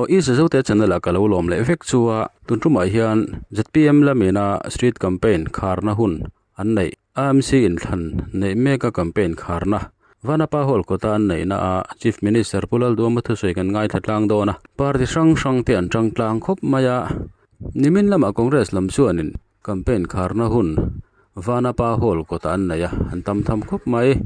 Aw i Zazote channel ah ka lo lawm leh vek chu a, tun tumah hian zpm lamina street campaign kharna hun an neih AMC inthlan neih mek a campaign kharna Vanapa Hall kawta an neihna ah Chief Minister Pu Lalduama thusawi kan ngaithla tlang dawn a, party hrang hrang te an tang tlang khawp mai a, nimin lamah Congress lam chuanin Campaign kharna hun Vanapa Hall kawtah an nei a, an tam tham khawp mai.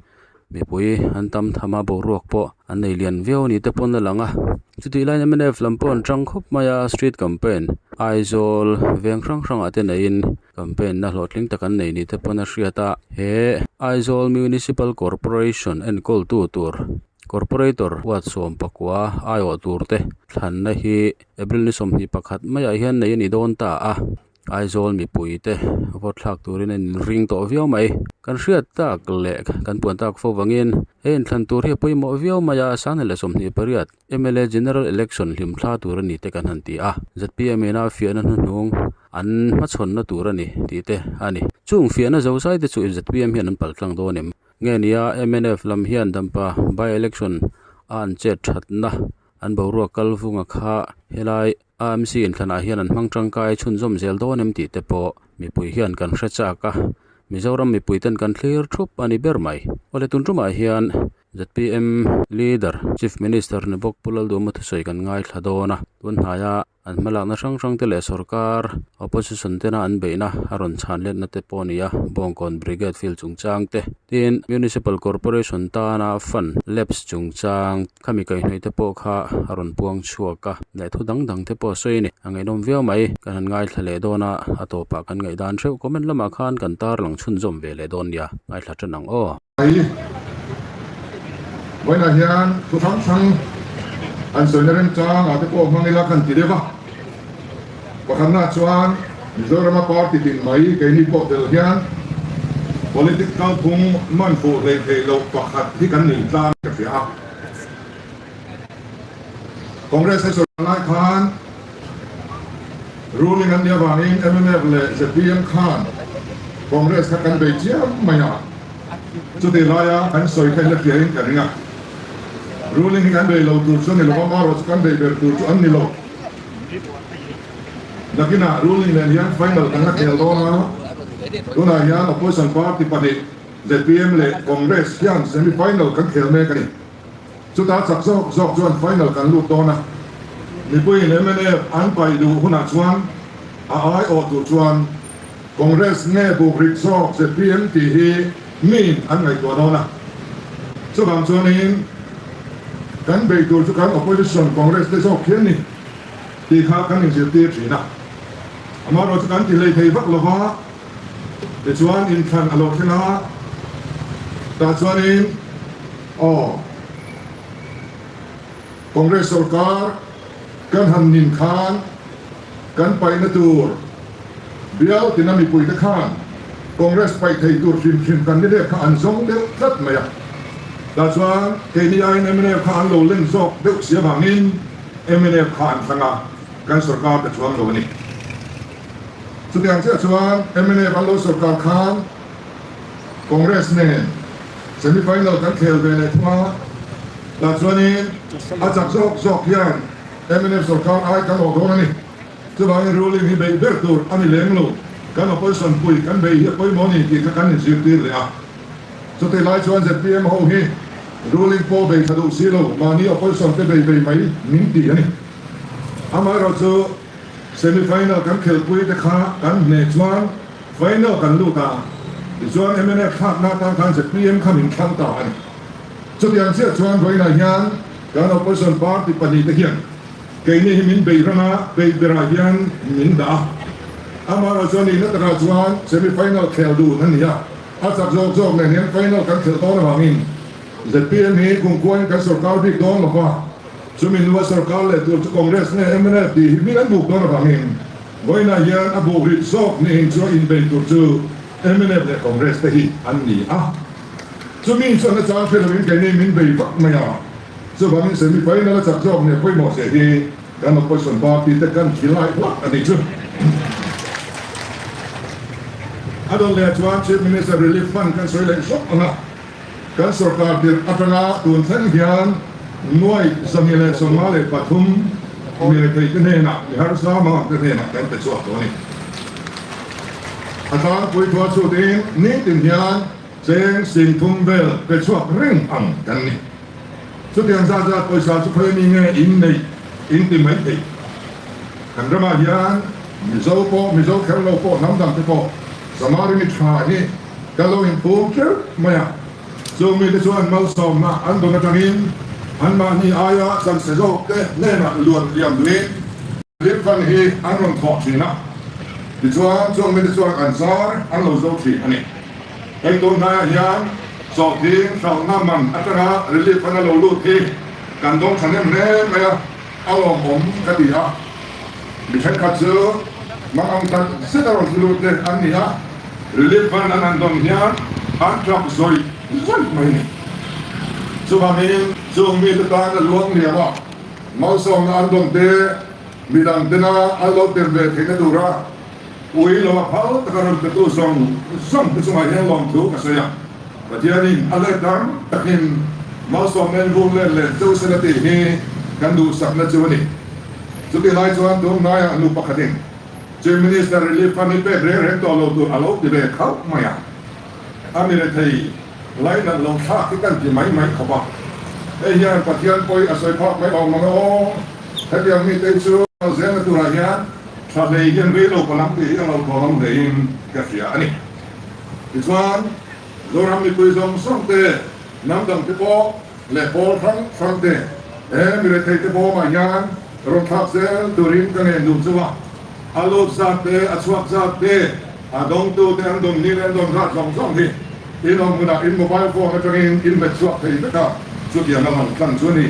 Mipui an tam tham a, boruak pawh an nei lian viau a ni te pawn a lang a. Chutih laiin mnf lam pawh an tang khawp mai a, street campaign Aizawl veng hrang hrangah te neiin campaign na hlawhtling tak an nei ni te pawn a hriat a. He Aizawl Municipal Corporation enkawltu tur Corporator huat 14 aiawh tur te thlanna hi April ni 21 maiah hian nei a ni dawn ta a. Aizawl mipui te vote thlak turin an inring tawh viau mai. Kan hriat tak leh kan puan tak fo vangin he inthlan tur hi a pawimawh viau mai a, Sanghnih leh 28 mla General Election hlim thla tur a ni te kan han ti a, zpm ina fiahna hnuhnung an hmachhawnna tur a ni tih te a ni. Chung fiahna zozai te chu zpm hian an paltlang dawn em? Nge nia mnf lam hian dampa by election a an chet thatna an boruak kal vunga kha helai AMC inthlanah hian an hmang tangkai chhunzawm zel dawn em tih te pawh mipui hian kan hre chak a, Mizoram mipui ten kan thlir thup a ni ber mai. Awle tun tumah hian zpm leader Chief Minister ni bawk Pu Lalduhma thusawi kan ngaithla dawn a, tun hnaia an hmalakna hrang hrang te leh sorkar opposition tena an beihna a rawn chhan letna te pawh a ni a, Bawngkawn Brigade field chungchang te tin Municipal Corporation tana fund lapse chungchang Khami kaihhnawih te pawh kha a rawn puang chhuak a, leh thu dang dang te pawh a sawi a ni. A ngaihnawm viau mai, kan han ngaithla leh dawn a, a tawpah kan ngaihdan theuh comment lamah khan kan tarlang chhunzawm ve leh dawn nia, ngaithla tan ang aw. Mai vawiinah hian thu hrang hrang an sawina remchang ah te pawh hmang ila kan ti deuh a, pakhatna chuan Mizorama party tin mai keini pawh tel hian politic kalphung man fuh hleih theih loh pakhat hi kan nih tlang ka hria a. Congress a sawi lai khan ruling an nih avangin mnf leh zpm khan Congress kha kan bei chiam mai a, chutih laia kan sawi kha in la hria in ka ring a. Ruling hi kan bei lo tur chu a ni lo va, marawh chu kan bei ber tur chu an ni lo. Nakinah ruling nen hian final kan la khel dawn a, tunah hian opposition party pahnih zpm leh Congress hian semi final kan khel mek a ni. Chutah chak zawk zawk chuan final kan lut dawn a, mipuiin mnf an paih duh hunah chuan a aiawh tur chuan Congress nge bukrik zawk zpm tih hi miin an ngaihtuah dawn a. Chuvang chuanin kan bei tur chu kan opposition Congress te zawk hian ni. Tih kha kan inzirtir thin a, amaherawhchu kan ti hlei thei vak lo va, tichuan inthlan a lo thleng a, tah chuanin aw Congress sorkar kan han nin khan kan paihna tur bial tina mipuite khan Congress paih thei tur hrim hrim candidate kha an zawng deuh tlat mai a, tah chuan keini aiin mnf kha an lo len zawk deuh si avangin Mnf kha an thlang a, kan sorkar ta chuang lo a ni. Chutiang chiah chuan mnf an lo sorkar khan Congress nen semi final kan khel ve leh thung a, tah chuanin a chak zawk zawk hian mnf sorkar ai kan awh dawn a ni. Chuvangin ruling hi beih ber tur a ni lem lo, kan opposition pui kan beih hi a pawimawh a ni tih kha kan inzirtir leh a. Chutih lai chuan zpm ho hi ruling pawh bei tha duh si lo, mahni opposition te bei bei mai min ti a ni. Amaherawh chu semi final kan khelhpui te kha kan hneh chuan final kan lut a, tichuan mnf thlakna atan khan zpm kha min thlang ta a ni. Chutiang chiah chuan vawiinah hian kan opposition party pahnihte hian keini hi min bei rang a, bei berah hian min dah a. Amaherawh chuan nihna takah chuan semi final khel dun a ni a. A chak zawk zawk nen hian final kan khelh dawn avangin zpm hi kumkhuain kan sorkar bik dawn lo va, chumi hnua sorkar leh tur chu Congress nge mnf tih hi hming an buk dawn avangin vawiinah hian a buk rit zawk niin chu a inbei tur chu mnf leh Congress te hi an ni a. Chumi chuan a chang hre loin keini min bei vak mai a, chuvangin semi final a chak zawk nen pawimawh zia hi kan opposition party te kan khilai hlak a ni chu. A dawn leh chuan Chief Minister Relief Fund kan sawi leh zawk ang a, kan sorkar tirh atanga tun thleng hian nuai 253. Mi retheite hnenah, mi harsa hmangte hnenah kan pe chhuak tawh a ni. A tlangpui thua chhutin nitin hian cheng singthum vel pe chhuak reng ang kan ni. Chutiang zat zat pawisa chu khawi mi nge in neih in ti mai thei. Kan ramah hian Mizo pawh, Mizo kher lo pawh, hnam dangte pawh Samari mi tha hi kan lo inphum kher mai a. Chung mite chuan malsawmna an dawn atangin anmahni aia chanse zawkte hnenah luan liam duhin Lipfan hi an rawn thawh thin a, tichuan chung mite chuan an zar an lo zo thin a ni. Hei tun hnaiah hian sawhthing hralhna man atanga relief fund a lo lut hi kan dawng thahnem hle mai a, a lawmawm ka ti a. Mi thenkhat chu mang ang tak zet a rawn hlu lut te an ni a, relief fund an han dawn hian an tap zawih zawih mai a ni. Chuvangin chung mite tan a luang liam a, malsawmna an dawn te midang tena an lo tem ve theihna tura ui lo a phal taka rawn petu zawng zawng te chungah hian lawmthu ka sawi a. Pathianin a let dang takin malsawmna in vur let leh deuh sela tih hi kan duhsakna chu a ni. Chutih lai chuan tun hnaiah nu pakhatin Chief Minister Relief Fund hi pek reng reng tawh lo tur a lo ti ve khauh mai a. A mi rethei lainat lo thlak hi kan ti mai mai khawp a. Hei hian Pathian pawi a sawi phak mai awm ang e aw. Hetiang mite hi chu zelna turah hian tha hlei hian rei lo palang tih hi a lo thawn awm hlein ka hria a ni. Tichuan, Zoram mipui zawng zawng te, hnam dang te pawh leh pawl hrang hrang te he mi rethei te bawmah hian rawn thlak zel turin ka ngen duh chu a. A lut zat te, a chhuak zat te, a dawngtu te an dawn ni leh an dawn zat zawng zawng hi in awm hunah in mobile phone atangin in hmet chhuak thei vek a, chutiang a lang tlang chu a ni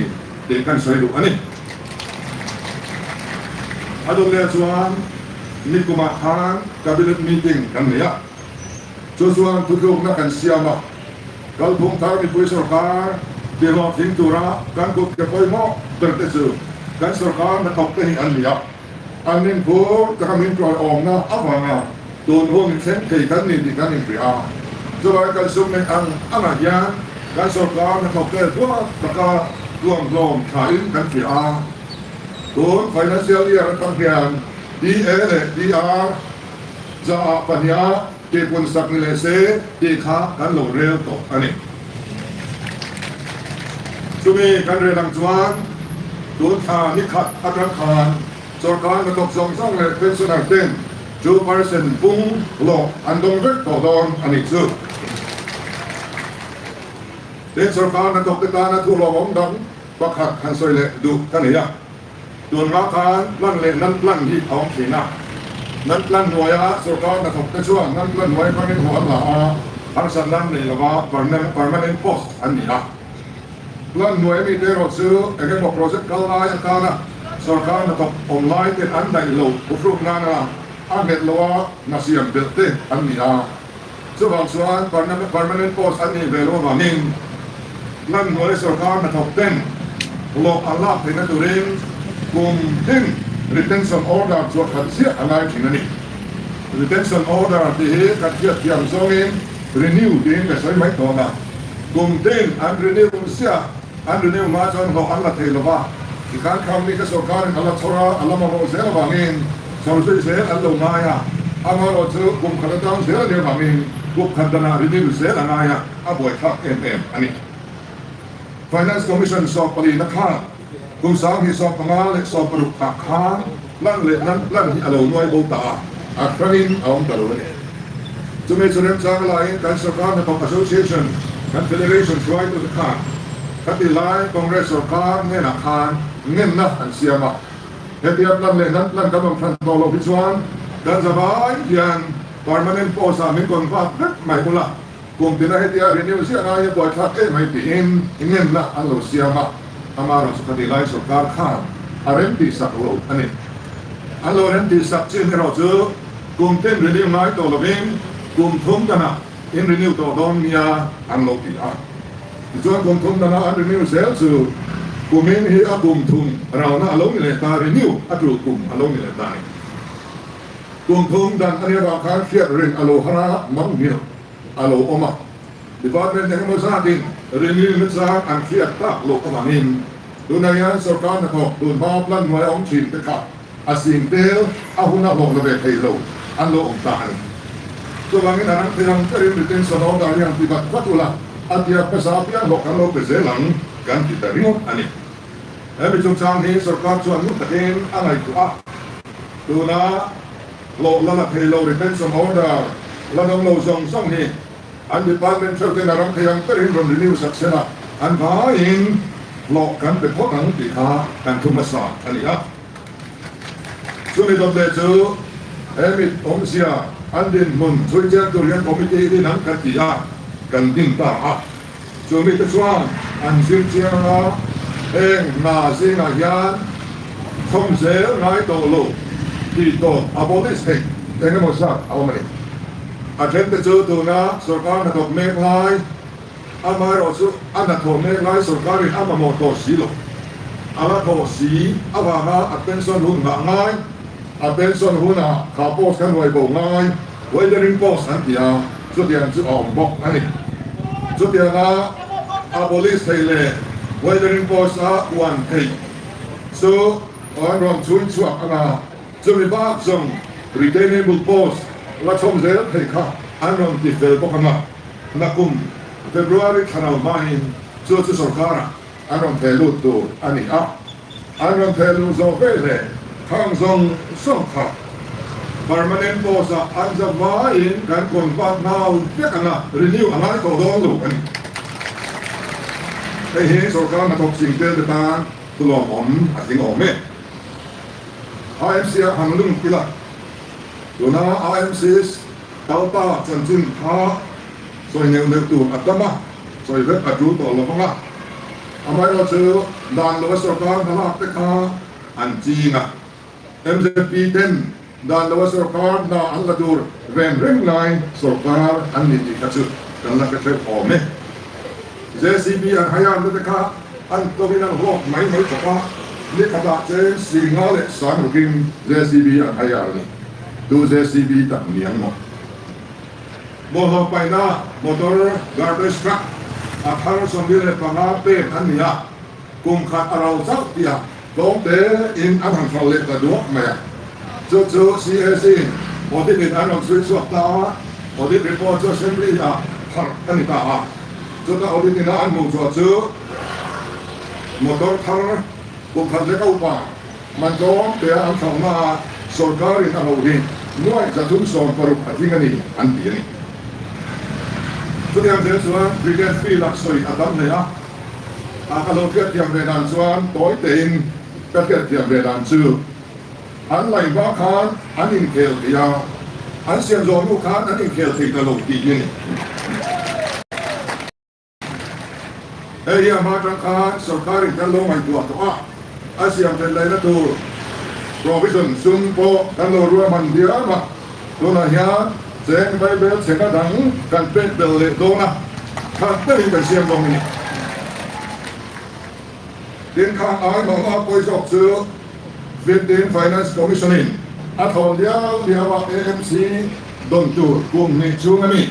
tih kan sawi duh a ni. A dawn leh chuan nikumah khan Cabinet meeting kan nei a. Chu chuan thutlukna kan siam a, kalphung thar mipui sorkar tihlawhtling tura kan kut ke pawimawh ber te chu kan sorkar hnathawk te hi an ni a. An inphur taka min ṭawiawmna avanga tun hun thleng thei kan ni tih kan inhria a. Chulai kan sum neih ang angah hian kan sorkar hnathawk te duat taka tuamhlawm thlain kan hria a. Tun financial year atang hian DA leh DR, Zaah pahniha tihpun sak ni leh se tih kha kan lo rel tawh a ni. Chumi kan rel ang chuan tun thla ni khat atang khan sorkar hnathawk zawng zawng leh pensioner ten 2% pung hlawh an dawng vek tawh dawn a nih chu. Tin, sorkar hnathawk te tana thu hlawmawm dang pakhat han sawi leh duh ka nei a. Tunhma khan plan leh nan plan hi a awm thin a, nan plan hnuaia sorkar hnathawk te chuan nan plan hnuai hmangin haw an la a, harsatna an nei lova permanent post an ni a. Plan hnuai mite erawh chu eng emaw project kal lai atana sorkar hnathawk awm lai ten an daih lo phuhruk nana a nghet lo a hna siam belh te an ni a. Chuvang chuan permanent post an nih ve loh avangin plan hnuai sorkar hnathawk ten hlawh an lak theihna turin kum tin retention order chhuah khat ziah a ngai thin a ni. Retention order tih hi kan hriat thiam zawngin renew tiin ka sawi mai dawn a. Kum tin an renew ziah, an renew hma chuan hlawh an la thei lova, tikhan khang mi ka sorkarin a la chhawr a, a la mamawh zel avangin chhawr zui zel an lo ngai a, amaherawh chu kum khat atang zel a nih avangin kum khat danah renew zel a ngai a, a buaithlak em em a ni. Finance Commission 14 na khan kum 2016 ah khan plan leh nan plan hi a lo nuai bo ta a, a hrangin a awm ta lo a ni. Chumi chu remchang laiin kan sorkar hnathawk association, kan federation hruaitute khan khati lai Congress sorkar hnenah khan ngenna an siam a. Hetia plan leh nan plan kan awm hran tawh loh hi chuan kan zavai hian permanent post ah min convert vek mai ula, kum tina hetia renew ziah ngai a buaithlak em mai tiin ngenna an lo siam a. Amaherawhchu khati lai sorkar khan a rem tihsak lo a ni. An lo rem tihsak chin erawh chu Kum ten renew ngai tawh lovin kum thum danah in renew tawh dawn nia an lo ti a. Tichuan kum thum danah an renew zel chu kumin hi a kum thum rauna a lo ni leh ta, renew a tul kum a lo ni leh ta a ni. Kum thum dan a nih avang khan hriat reng a lo har a, manghilh a lo awm a. Department engemaw zatin renew na chang an hriat tak loh avangin. Tunah hian sorkar hnathawk tunhma plan hnuaia awm thin te kha a sing tel a hun a hlawh la ve thei lo an lo awm ta a ni. Chuvangin a rang thei ang berin retention order hi han ti vat vat ula, a tiak hmasa apiang hlawh kan lo pe zel ang kan ti ta ringawt a ni. Hemi chungchang hi sorkar chuan ngun takin a ngaihtuah a, tuna hlawh la la thei lo retention order la dawng lo zawng zawng hi An department theuh ten a ram thei ang berin rawn renew sak sel a, an vaiin hlawh kan pe phawt ang tih kha kan thu hmasa a ni a. Chumi dawt leh chu he mit awmzia an dinhmun chhui chiang tur hian committee din ang kan ti a, kan din ta a. Chu mite chuan an zir chiang a, heng hna zingah hian thawm zel ngai tawh lo tih tawp abolish theih eng emaw zat a awm a ni. A thente chu tuna sorkar hnathawk mek lai, amaherawhchu a hnathawh mek lai sorkarin a mamawh tawh si lo, a la thawh si avanga a pension hun nghah ngai, a pension hunah kha post kha hnuai bo ngai, Withering post an ti a, chutiang chu a awm bawk a ni. Chutianga abolish theih leh withering post a uan theih chu an rawn chhui chhuak ang a, chumi bak zawng retainable post la chhawm zel theih kha an rawn ti fel bawk ang a, nakum February thla lo hmain chu chu sorkarah an rawn theh lut tur a ni a, an rawn theh luh zawh ve leh khang zawng zawng kha permanent post ah an za vaiin kan convert nghal vek ang a, renew a ngai tawh dawn lo a ni. Hei hi sorkar hnathawk ching tel te tan thulawmawm a tling awm e. IMC ah han lung ila, tuna IMC kalta chanchin kha sawi neuh neuh tur a tam a, sawi vek a tul tawh lo vang a. Amaherawhchu dan lova sorkar hna lak te kha an ching a, MZP ten dan lova sorkar hna an la tur ven reng lai sorkar an ni tih kha chu kan la hre theuh awm e. JCB an haiarna te kha an tawin an hlawk mai mai chawp a, ni khatah cheng singa leh sang rukin JCB an haiar a ni. Tu JCB tak ni ang maw? Bawlhhlawh paihna motor garbage truck a thar 75 pek an ni a, kum khat a ro chauh tih a tlawm tein an han hralh leh ta duak mai a. Chu chu CAC in audit in an rawn chhui chhuak ta a, audit report chu assembly ah pharh a ni ta a. Chuta audit ina an hmuh chhuah chu motor thar kum khat lek a upa Man tlawm tea an thlauhna ah sorkarin a ho hi nuaih 360 a tling a ni an ti a ni. Chutiang zel chuan brigade fee lak sawi a tam hle a, a ka lo hriatthiam ve dan chuan tawi tein ka hriatthiam ve dan chu an laih hma khan an inkhel thei a, an siam zawh hnu khan an inkhel thei ta lo tih hi a ni. Hei hi a hma atang khan sorkarin kan lo ngaihtuah tawh a, a siam that lehna tur provision sum pawh kan lo ruahman diam a, tunah hian cheng vaibel chheka dang kan pek belh leh dawn a, that berin kan siam dawn a ni. Tin, khang ai mawhna pawi zawk chu 15 Finance Commission-in a thawn diau diau a, AMC dawn tur kum hnih chhung a ni.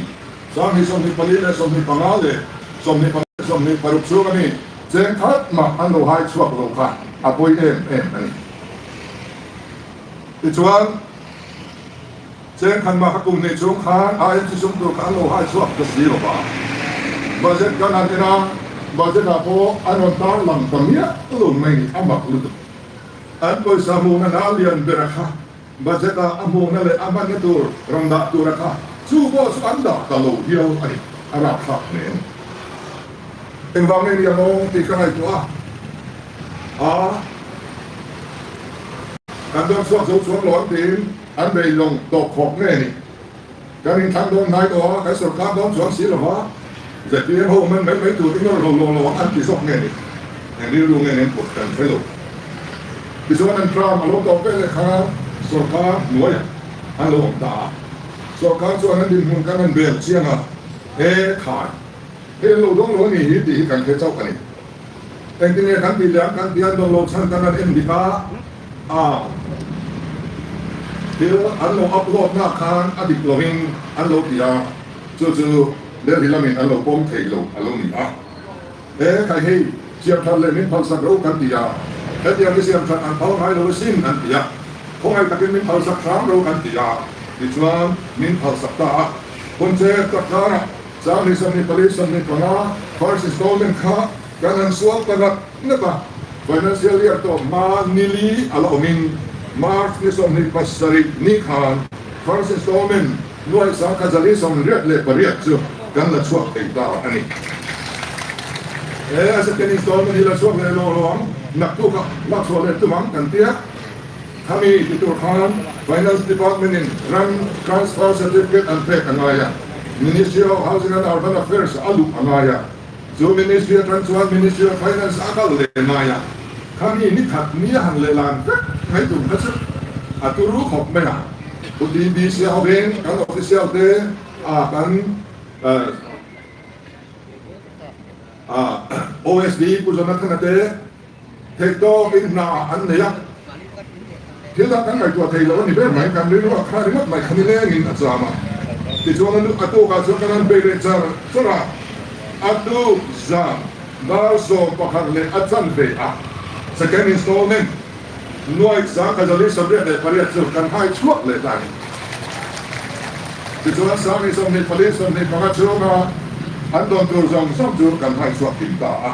Sanghnih 24 leh 25 leh 26 chhung a ni. Cheng khat mah an lo hai chhuak lo kha a pawi em em a ni. Tichuan, cheng khat mah kha kum hnih chhung khan IMC sum tur kha an lo hai chhuak ta si lo va. Budget kan han en a, budget ah pawh an rawn tar lang ta miah lo mai ni, a mak lutuk. An pawisa hmuhna hna lian bera kha Budget ah a hmuhna leh a hmanna tur rawn dah tura kha chu pawh chu an dah ta lo hial a ni, a rapthlak hle a ni. Engvang nge ni ang aw tih ka ngaihtuah a, a kan dawn chhuak zo chuang lo ang tiin an bei lawng tawp khawp nge ni. Kan inthlang dawn hnai tawh a, kan sorkar dawn chuang si lova, ZPM ho man mai mai tur i nawr lo lo lo ang an ti zawk nge ni? Eng rilru nge nen pawh kan hre lo. Tichuan an term a lo tawp ve leh kha sorkar hnuaiah an lo awm ta a, sorkar chuan an dinhmun kan han bel chiang a, he khai hei an lo dawng lo a ni hi tih hi kan hre chauh a ni. Engtin nge kan tih leh ang kan tih an dawn lo chhan kan han en dik a, a thil an lo upload na khan a dik lovin an lo ti a, chu chu Delhi lamin an lo pawm thei lo a lo ni a. He khai hei. Siam that leh min phalsak ro kan ti a, hetiang hi siam that an phal ngai lo asin an ti a, khawngaih takin min phalsak hram ro kan ti a, tichuan min phalsak ta a. Hun che tak karah Sanghnih 24 25 first installment kha kan han sual ta ngat ngat a, financial year tawp hma nili a la awmin March ni 27 ni khan first installment nuaih sangkhat zali 88 chu kan la chhuak thei ta a ni. He a second installment hi la chhuak leh lo lo ang, naktuk ah lak chhuah leh tum ang kan tia. Khami ti tur khan Finance Department in ram transfer certificate an pek a ngai a, Ministry of Housing and Urban Affairs a luh a ngai a, chu Ministry atang chuan Ministry of Finance a kal leh ngai a, khami ni khat ni a han leh lan vek mai tur kha chu a turu khawp mai a. Pu DBC hovin kan official te a kan OSD Pu Jonathan-a te theihtawk in hna an nei a, thil dang kan ngaihtuah thei lo a ni ber mai, kan rilru a kha ringawt mai kha nilengin a cham a, tichuan a a tukah chuan kan han bei leh char char a, a tuk zan dar 11 leh a chan ve a, second installment nuaih 1188 chu kan hai chhuak leh ta a ni. Tichuan Sanghnih 24 25 chhunga an dawn tur zawng zawng chu kan hai chhuak kim ta a.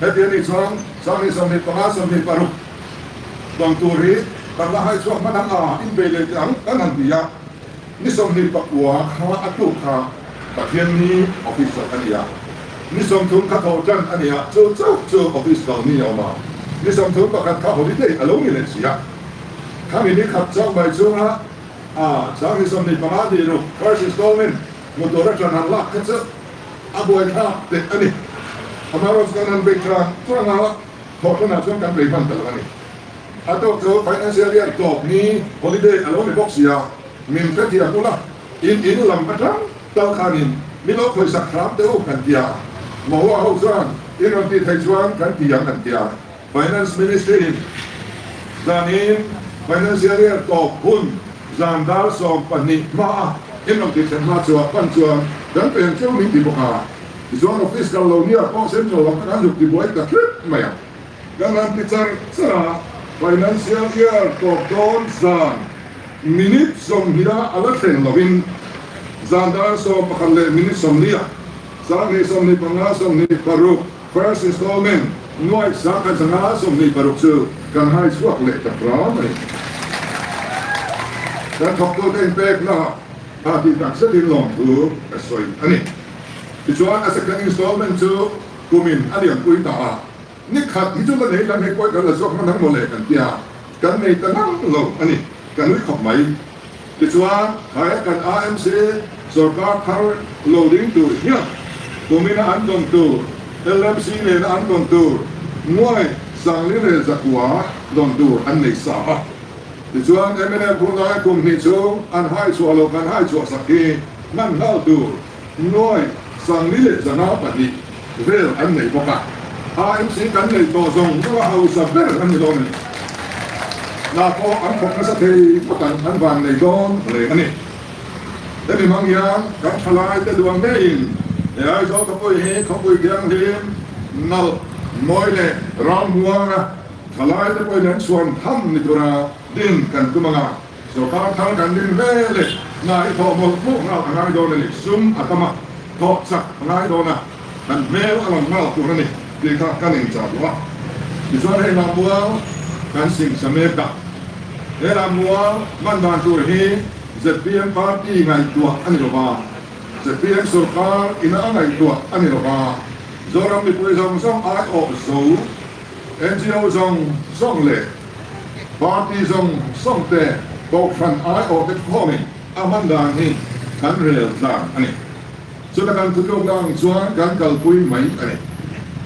Heti a nih chuan Sanghnih 25 26 dawn tur hi kan la hai chhuak hman ang a, inbei leh teh ang kan han ti a. Ni 29 kha a tuk kha Pathian ni office chawlh a ni a, ni 30 kha tho tan a ni a, chu chauh chu office kal ni a awm a, ni 31 kha holiday a lo ni leh si a. Khami ni khat chauh mai chunga a Sanghnih 25 tih ruk first installment hmu tur atang han lak kha chu a buaithlak teh a ni. Amaherawhchu kan han bei tlang tlang a, thawhtanah chuan kan bei hman ta lo a ni. A tawk chu financial year tawp ni holiday a lo ni bawk si a, min hrethiam ula in in lam atang tal khanin min lo khawisak hram teh u kan ti a. Mahua ho chuan in rawn tih theih chuan kan ti ang an ti a. Finance Ministry in zanin financial year tawp hun zan dar 12 hmaa in rawn tih thlen hma chuah pan chuan kan peng cheu min ti bawk a. Tichuan office kal lo nia pawh central lam kha kan zuk ti buai ta hrep mai a. Kan han ti char char a, financial year tawp dawn zan minute 20 a la thleng lovin zan dar 11 leh minute 40 ah Sanghnih 25 26 first installment nuaih 1526 chu kan hai chhuak leh ta hram a ni. Kan thawktute inpekna ah tih tak zetin lawmthu ka sawi a ni. Tichuan a second installment chu kumin a lianpui ta a, ni khat hi chu la nei lam hei pawh kan la zawk hman ang mawle kan tia, kan nei ta ngang lo a ni, ka nui khawp mai. Tichuan, khaia kan AMC sorkar thar lo ding tur hian kumina an dawn tur, LMC nena an dawn tur, nuai sangli leh zakua dawn tur an nei sa a. Tichuan, mnf hunlai kum hnih chhung an hai chhuah lo kan hai chhuah sak hi hman nghal tur nuai sangli leh zanga pahnih vel an nei bawk a. AMC kan nei tawh zawng zawng a hausa ber an ni dawn a ni. Hna pawh an thawk nasa thei phawt ang an van nei dawn reng a ni. Hemi hmang hian kan thalai te duang ngeiin he Aizawl khawpui hi khawpui thianghlim, nalh, mawi leh rammuanga thalai te pawhin an chhuan tham ni tura din kan tum ang a. Sorkar thar kan din ve leh hna hi thawh mawlh mawlh nghal a ngai dawn a ni. Sum a tam a, thawh chak a ngai dawn a, kan hmel a lang nghal tur a ni tih kha kan inchah duh a. Tichuan hei Lammual kan singsa mek a, he Lammual hman dan tur hi zpm party ngaihtuah a ni lo va, zpm sorkar ina a ngaihtuah a ni lo va, Zoram mipui zawng zawng aiawh zo NGO zawng zawng leh party zawng zawng te kohhran aiawh te khawmin a hman dan hi kan rel tlang a ni. Chuta kan thutlukna ang chuan kan kalpui mai a ni.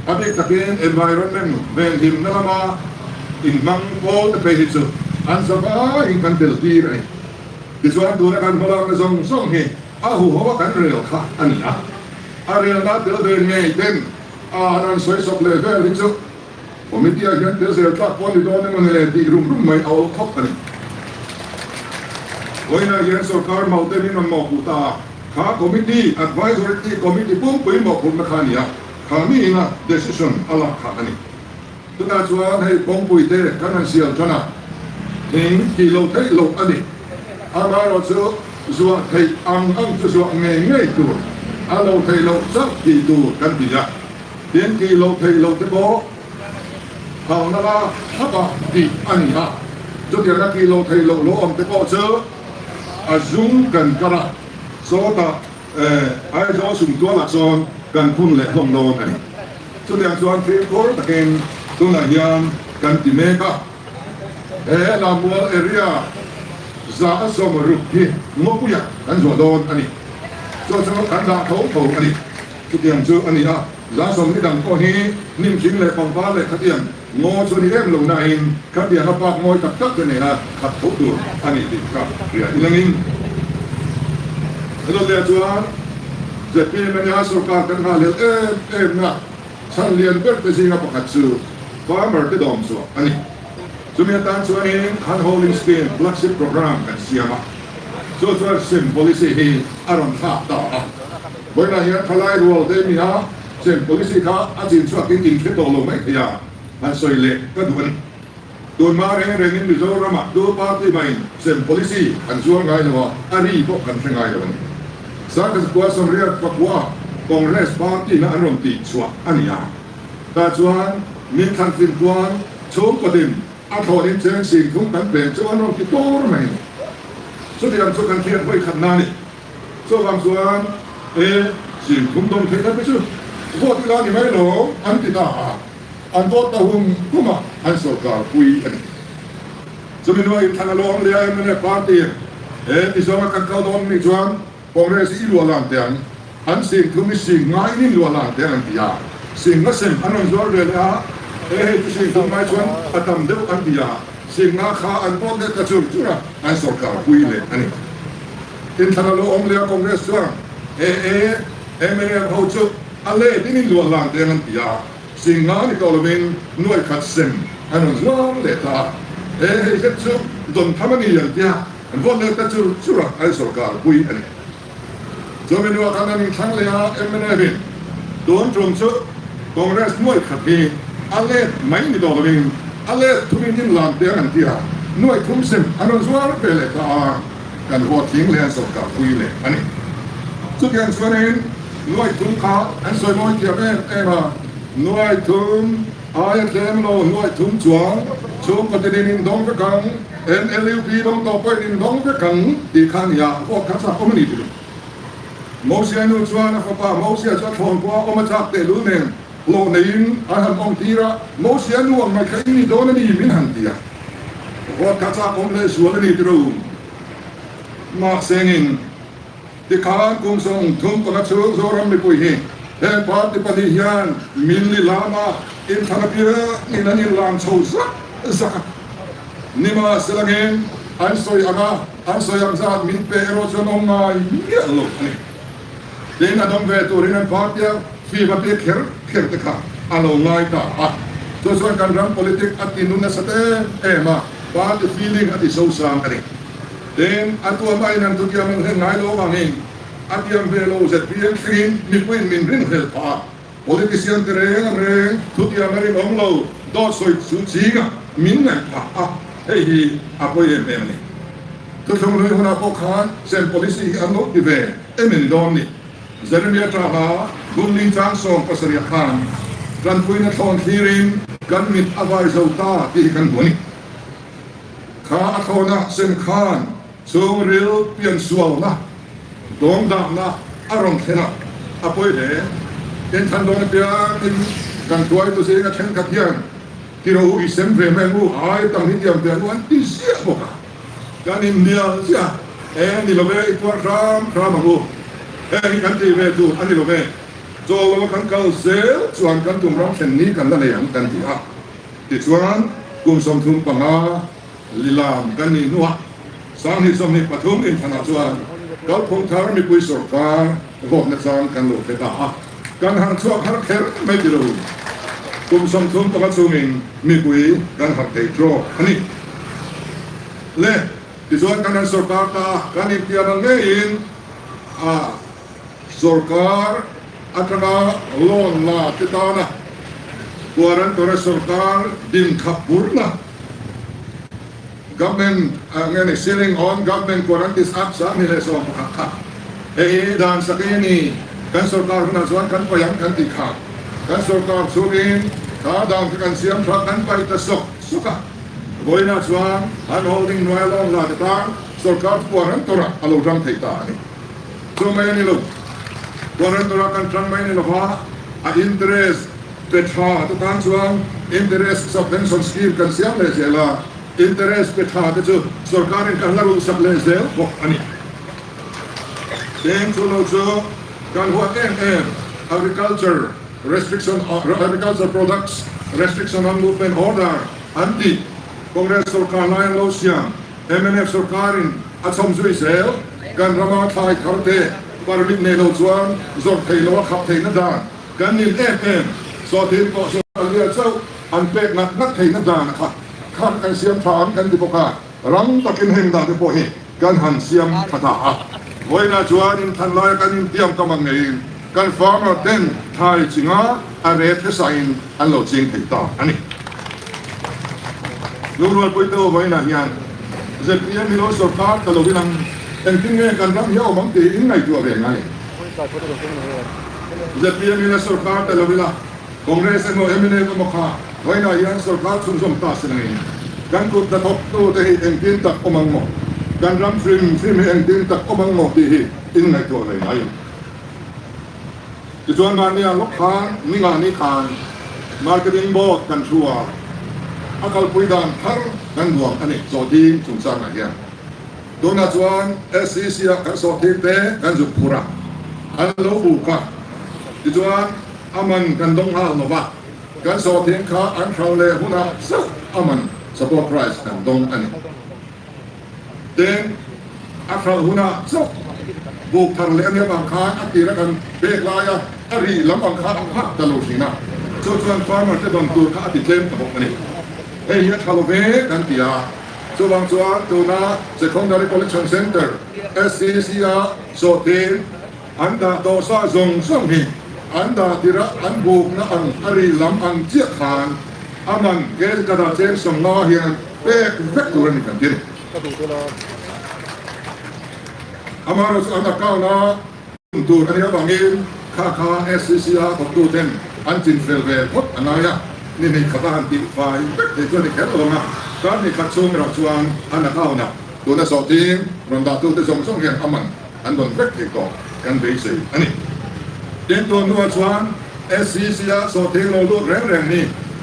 A bik takin environment venhimna lama inhmang pawl te phei hi chu an zavaiin kan tel tir a ni. Tichuan tuna kan hmalakna zawng zawng hi a huho a kan rel kha a ni a. A relna tel ve ngei ten A han sawi sawp leh vel hi chu committee ah hian tel zel tlak pawh a ni dawn emaw ni le tih rum rum mai a awl khawp a ni. Vawiinah hian sorkar maute min rawn mawhpuh ta a, kha committee, advisory committee pumpui mawhphurhna kha a ni a. Kha mi ina decision a lak kha a ni. Tunah chuan hei kawngpui te kan han siam tan a, thing tih loh theih loh a ni. Amaherawhchu zuah theih ang ang chu zuah ngei ngei tur, a lo theih loh chauh tih tur kan ti a. Tin, tih loh theih loh te pawh phalna la thlap a tih a ni a. Chutianga tih loh theih loh lo awm te pawh chu a zung kan kar a, sawtah Aizawl sumtualah chuan kan phun leh hlawm dawn a ni. Chutiang chuan fimkhur takin tunah hian kan ti mek a. He Lammual area 160 hi Ngawpuiah kan zuah dawn a ni. Chu chu kan dah tho tho a ni. Chutiang chu a ni a, 120 dang pawh hi hnim thing leh pangpar leh khatiang ngaw chu a ni em lo nain khatianga park mawi tak tak te nena khat tho tur a ni tih ka hria ilangin hello leh chuan zpm ania sorkar kan nghalel em em na chhan lian ber te zinga pakhat chu farmer te dawm chhuah a ni. Chumi atan chuanin hand holding scheme flagship programme kan siam a, chu chuan sem policy hi a rawn thlak ta a. Vawiinah hian thalai rual te mi a, sem policy kha a chin chhuakin in hre tawh lo mai thei a, han sawi leh ka duh a ni. Tunhma reng rengin Mizoramah tu party mahin sem policy an zuar ngai lo a, a ri pawh kan hre ngai lo a ni. Sangkazakua Sawmriat Pakua Congress party na an rawn tih chhuah a ni a, tah chuan min thlan tlin kuan chhungkaw din a thlawhin cheng sing thung kan peng chu an rawn ti tur mai a ni. Chutiang chu kan hriat hawi khatna a ni. Chuvang chuan e sing thum dawng theih na te chu vote ila ni mai lo an ti ta a, an vote ta hum hum a, an sorkar pui a ni. Chumi hnuah inthlan a lawm leh a mnf party he ti zawnga kan kal dawn nih chuan Congress i luah lan teh ang, an sing thum i sing nga in in luah lan teh ang an ti a, sing nga sem an rawn zuar ve leh a, e hei chu sing thum ngai chuan a tam deuh an ti a, sing nga kha an vote leh ta chur chur a, an sorkar pui leh a ni. Inthlan a lo awm leh a Congress chuan e e mnf ho chu a let in in luah lan teh ang an ti a, sing nga ni tawh lovin nuai khat sem an rawn zuar leh ta a, e hei zet chu dawn tham a ni an ti a, an vote leh ta chur chur a, an sorkar pui a ni. Chumi hnuah khan an inthlang leh a mnf in tun tum chu Congress nuai khat hi a let mai ni tawh lovin a let thumin in lan teh ang an ti a, nuai thum sem an rawn zuar ve leh ta a. Kan vote tling leh an sorkar pui leh a ni. Chutiang chuanin nuai thum kha an sawi mawi thiam em em a, nuai thum aia tlem lo nuai thum chuang chhungkaw tinin in dawng vek ang, NLUP dawng tawh pawhin in dawng vek ang tih kha a ni a, vote kha chak awm a ni ti lo. Mosia nu chuan a fapa Mosia chu a thlawn pawh a awm a chak tehlul nen hlawh neiin an han awm tir a, Mosia nu ang mai kha in ni dawn a ni min han ti a. Vote kha chak awm leh zual a ni tiro. Mahsengin, tikhan kum 35 chhung Zoram mipui hi heng party pahnih hian min li lama inthlan apiangin an inlan chho zak zak a. Nimahselangin, an sawi anga an sawi ang zat min pe erawh chuan awm ngai miah lo a ni. Tin, a dawng ve turin an party a fiva pek kher kher te kha a lo ngai ta a. Chu chuan kan ram politic a ti nun nasa em em a, party feeling a ti sosang a ni. Tin, a tuam aiin an thutiam an hlen ngai lo avangin a tiam ve lo zpm thlengin mipuiin min rinhlelh phah a. Politician te reng reng thutiam a rinawm lo dawt sawi chu chinga min ngaih phah a, hei hi a pawi em em a ni. Thuthlung hlui hunah pawh khan sem policy hi an lo ti ve em em dawn ni. Jeremia Taha Bunling chang 17 ah khan tanpuina thlawn thlirin kan mit a vai zo ta tih hi kan hmu a ni. Kha a thlawna sem khan chhungril piansualna dawngdahna a rawn thlen a, a pawi hle. Inthlan dawn apiangin kan hruaitu zinga thenkhat hian Tiro u i sem ve mai ang u, ai tam hi tiam ve ang u an ti ziah bawk a. Kan inhnial chiah e, ni lo ve, i tuar hram hram ang u. Heng hi kan tih ve tur a ni lo ve. Chaw lova kan kal zel chuan kan tum ram thlen ni kan la nei ang kan ti a. Tichuan, kum 35 lilam kan nih hnuah 2023 inthlanah chuan kalphung thar mipui sorkar vawkna chang kan lo hre ta a. Kan harh chhuak har kher mai ti lo. Kum 35 chungin mipui kan harh thei trawk a ni. Le, tichuan kan han sorkar ta a, kan intiam ang ngeiin a sorkar. Atanga loan la te tana guarantor-a sorkar din khap burna Government nge ni Ceiling on Government Guarantees Act 2011 kha hei hi dan sak a ni. Kan sorkar hunah chuan kan paih ang kan tih kha kan sorkar chhungin kha dan kha kan siam tha kan paih ta sawk sawk a. Vawiinah chuan an holding hnuaia loan la te tan sorkar chu guarantor-ah a lo tang thei ta a ni. Chu mai a ni lo. Guarantor-ah kan tang mai a ni lo va, a interest pe tha te tan chuan interest subvention scheme kan siam leh zel a, interest pe tha te chu sorkarin kan la ruhsak leh zel bawk a ni. Deng chu lo chu kan huat em em agriculture restriction agriculture products restriction on movement order an tih Congress sorkar lai an lo siam. Mnf sorkarin a chhawm zui zel. Kan rama thlai thar te permit nei lo chuan zawrh thei lo a khap theihna dan kan nin em em. Sawhthing pawh chu a lia chauh an pek ngat ngat theihna dan kha khan kan siam tha ang kan ti bawk a, ram takin heng dan te pawh hi kan han siam tha ta a. Vawiinah chuan inthan laia kan intiam kam ang ngeiin kan farmer ten thlai chinga a ret hresain an lo ching thei ta a ni. Lungrualpuitu vawiinah hian zpm hi lo sorkar ta lovin ang engtin nge kan ram hi a awm ang tih in ngaihtuah ve ngai. Zpm hi la sorkar ta lo ila Congress emaw mnf emaw kha vawiinah hian sorkar chhunzawm ta se nangin kan kut hnathawktu te hi engtin tak awm ang maw, kan ram hrim hrim hi engtin tak awm ang maw tih hi in ngaihtuah ve ngai. Tichuan mahnia lawk khan ningani khan Marketing Board kan thu a, a kalpui dan thar kan duang a ni sawhthing chungchangah hian. Tunah chuan SCC ah kan sawhthing te kan zuk phur a, an lo buk a, tichuan a man kan dawng nghal lo va, kan sawhthing kha an hralh leh hunah chauh a man support price kan dawng a ni. Tin, a hralh hunah chauh buk thar leh a nia vang khan a tira kan pek laia a rih lam ang kha a phak ta lo thin a, chu chuan farmer te dawn tur kha a ti tlem ta bawk a ni. Hei hi a tha lo ve kan ti a, chuvang chuan tuna Secondary Collection Centre, SCC, a sawhthing an dah tawh sa zawng zawng hi an dah tirh a an bukna ang a rih lam ang chiah khan a man Kelkata cheng 50 hian Pek vek tur a ni kan ti a ni. Amaherawhchu an account a tum tur a nih avangin kha kha SCC a thawktu ten an chin fel ve phawt a ngai a, ni hnih khat a han tih fai vek thei chu a ni kher lo ang a, kar hnih khat chhung erawh chuan an account ah tuna sawhthing rawn dahtute zawng zawng hian a man an rawn vek thei tawh kan beisei a ni. Tin tun hnuah chuan SCC a sawhthing lo lut reng reng hi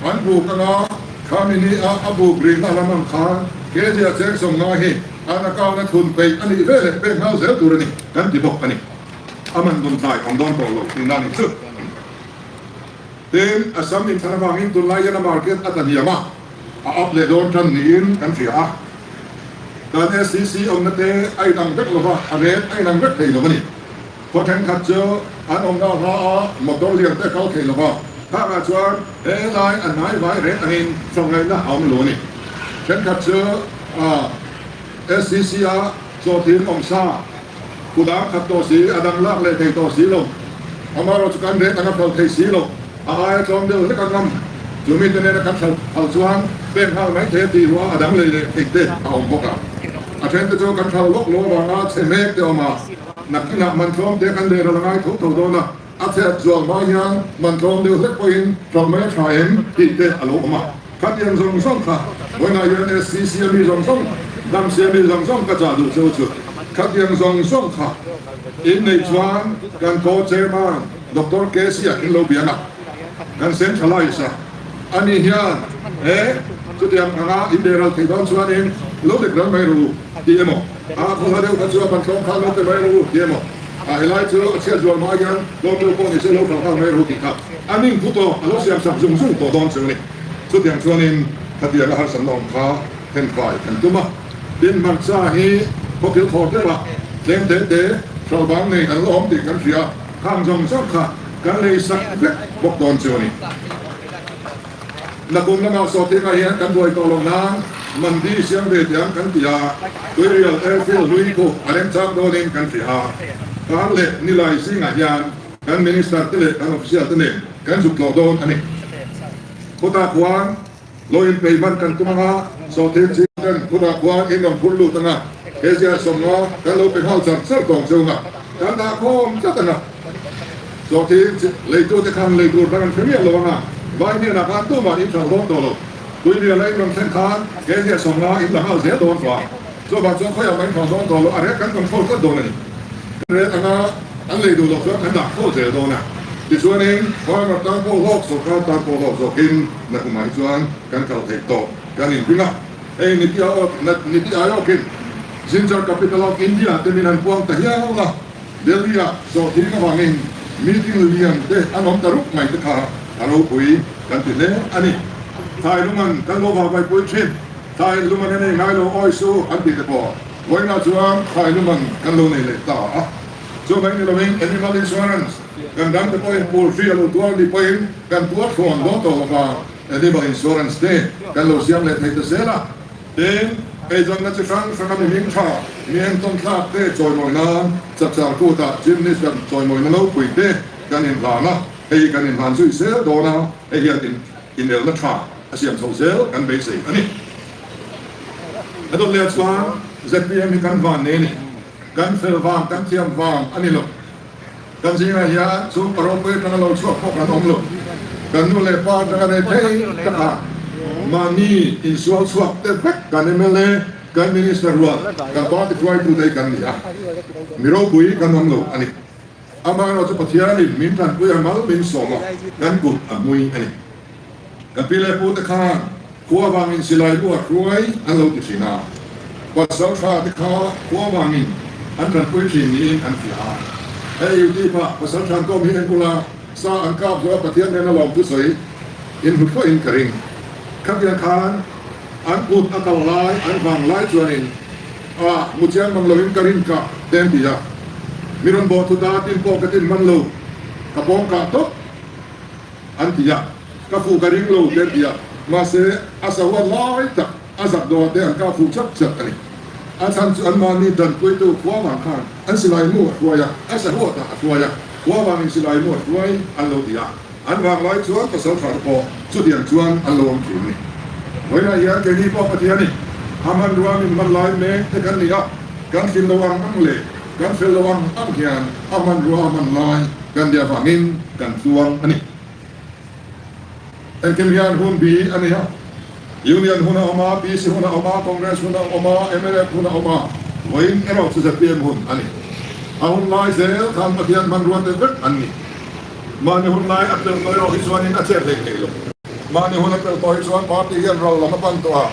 an buk anga Khami ni a a buk rihna lam ang khan kg a cheng 50 hi an account a thun peih a nih ve leh pek nghal zel tur a ni kan ti bawk a ni. A man dun tlai awm dawn tawh lo tihna a ni chu. Tin, Assam inthlan avangin tunlai hian a market a tla hniam a, a up leh dawn tan niin kan hria a. Kan SCC awmna te a inang vek lova, a rate a inang vek thei lo a ni. Khaw thenkhat chu an awmna hla a motor lian te a kal thei lova, khangah chuan he lai a hnai vai reng angin chawhngaihna a awm lo a ni. Thenkhat chu SCC a chawhthing awm sa kudang khat tawh si, a dang lak leh thei tawh si lo, amaherawhchu kan reng anga phal thei si lo, a aia tlawm deuh hlek a ngam. Chu mite nena kan thlal phal chuan pek nghal mai thei a tih ruah a dang lei leh theih te a awm bawk a. A thente chu kan thlal lawk lo avanga chhe mek te a awm a. Nakinah man tlawm te kan leh ral a ngai tho tho dawn a, a chhet zual hma hian man tlawm deuh hlek pawhin tlawm mai a tha em tih te a lo awm a. Khatiang zawng zawng kha vawiinah hian SCC a mi zawng zawng, Damsi a mi zawng zawng ka chah duh cheu chu. Khatiang zawng zawng kha inneih chuan kan Co-Chairman Doctor KC a in lo biang a, kan centralize a, ani hian he chutiang anga inleh ral theih dawn chuanin lo dek ral mai ru tih emaw, a khawhla deuh kha chu a ban tlawm kha lo pe mai ru tih emaw, a helai chu a chhiat zual hma hian tlawm deuh pawh ni se lo hralh nghal mai ru tih kha a ning thu tawh a lo siam sak zung zung tawh dawn chu a ni. Chutiang chuanin khatiang a harsatna awm kha thenfai kan tum a, tin hmarcha hi khawkil khawr deuh a tlem te te hralh bang nei an la awm tih kan hria. Khang zawng zawng kha kan lei sak vek bawk dawn chu a ni. Nakum lamah sawhthingah hian kan buai tawh loh nan Mandi siam ve tiang kan ti a, Tuirial Airfield hlui khu a remchang dawnin kan hria a, kar leh nilai zingah hian. Kan Minister te leh kan Official te nen kan zuk tlawh dawn a ni. Khawtah khuan lo inpei hman kan tum anga sawhthing ching ten khawtah khuan in rawn phur lut anga he ziah sawmnga kan lo pe nghal char char tawng cheu anga kan dah khawm tlat anga sawhthing leitu te khan lei tur dang an hre miah lo anga vai hnenah khan tumah in hralh dawn tawh lo. Tui miah la in rawn thlen khan he ziah sawmnga in la nghal zel dawn tawh a. Chuvang chuan khawiah mah in hralh dawn tawh lo a rek kan control tlat dawn a ni. Kan rek anga an lei duh loh chuan kan dah khaw zel dawn a. Tichuanin farmer tan pawh hlawk, sorkar tan pawh hlawk zawkin nakumah hi chuan kan kal theih tawh kan inring a. Hei Niti Niti Aayog-in Ginger Capital of India te min han puang ta hial a, Delhi-ah sawhthing avangin meeting lian te an awm ta rup mai te kha a ropui kan ti hle a ni. Thai luman kan lo vavaipui thin. Thai luman a nei ngai lo awi su an tih te pawh vawiinah chuan thai luman kan lo nei leh ta a. Chu mai ni lovin animal insurance kan dang te pawhin poultry a lo tuar ni pawhin kan tuar thlawn dawn tawh lova animal insurance te kan lo siam leh thei ta zel a. Tin, eizawnna chi hrang hranga mi hming tha, mi entawn thlak te chawimawi nan chapchar kutah Chief Minister chawimawina nopui te kan inhlan a, hei hi kan inhlan zui zel dawn a, hei hian inelna tha a siam chho zel kan beisei a ni. A dawt leh chuan zpm hi kan van nei a ni. Kan fel vang, kan thiam vang a ni lo. Kan zingah hian chung ka ropui atanga lo chhuak pawh kan awm lo. Kan nu leh pa atanga rei phei taka mahni insual chhuak te vek kan mla, kan minister rual, kan party hruaitute hi kan ni a. Mi ropui kan awm lo a ni. Amaherawhchu Pathianin min tanpui a mal min sawm a, kan kut a hmui a ni. Kan pi leh pute khan khua vangin silai lu a hruai an lo ti thin a, pasal tha te kha khua vangin an tanpui thin niin an hria a. Hei UT pa pasal than kawm hi engkula sa an kap zo a Pathian nena lawm thusawi in hmu thlawhin ka ring. Khatiang khan an kut a kal lai an vang lai chuanin a hmu chiang mang loin ka rin kah te an ti a. Mi rawn bawh thut a tin pawh ka tin man lo ka pawng kah tawp. An ti a, ka fuh ka ring lo te an ti a, mahse a sahuat lai tak a zak dawr te an kah fuh chak chak a ni. A chhan chu anmahni danpuitu khua vang khan an silai mu a hruai a, a sahuat ah a hruai a, khua vangin silai mu a hruai an lo ti a, an vang lai chuan pasal tha te pawh chutiang chuan an lo awm thin a ni. Vawiinah hian keini pawh Pathianin a hmanrua min hman lai mek te kan ni a, kan hlim lo ang ang leh kan fel lo ang ang hian a hmanrua a hman lai Kan nia vangin kan tluang a ni. Engkim hian hun bi a ni a. Union hun a awm a, PC hun a awm a, Congress hun a awm a, mnf hun a awm a, vawiin erawh chu zpm hun a ni. A hun lai zel khan Pathian hmanrua te vek an ni. Mahni hun lai a pelh tawh erawh hi chuanin a chet hlei thei lo. Mahni hun a pelh tawh hi chuan party hian ral lam a pan tawh a,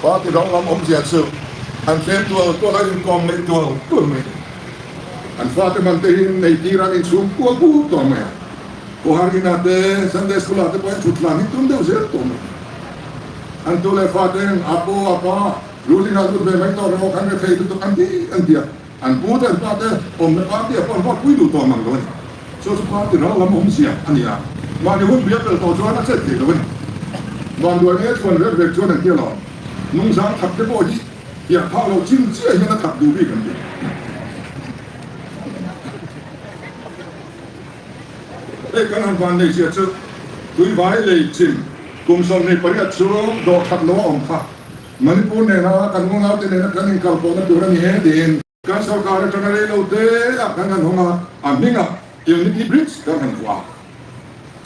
party ral lam awmzia chu an tlem tual tual a, inkawm neih tual tual mai. An fate man te hi nei tir an inchhung kual pur tawh mai a. Kohhar inah te, Sunday School ah te pawh in thut hlan hi tum deuh zel tawh mai. An tu leh fate in a pu a pa ruling ah lut ve mai tawh rawh kan rethei lutuk an ti an ti a. An pu te an pa te awmna party ah pawh an vote pui duh tawh mang lo a ni. Chu chu party ral lam awmzia a ni a. Mahni hun bia pel tawh chuan a chet thei lo a ni. Vanduai nge chuan rek rek chuan an ti alawm. Nungzang that te pawh hi Tiang phah lo chin chiah hian a that duh bik an ti. Hei kan han van nei zia chu tuivai lei chin kum 28 chu dawh that lo a awm kha. Manipur nena kan unaute nena kan inkalpawhna tur a ni e tiin kan sorkar atanga rei lo te ah kan han hawng a, a hmingah Unity Bridge kan han vuah a.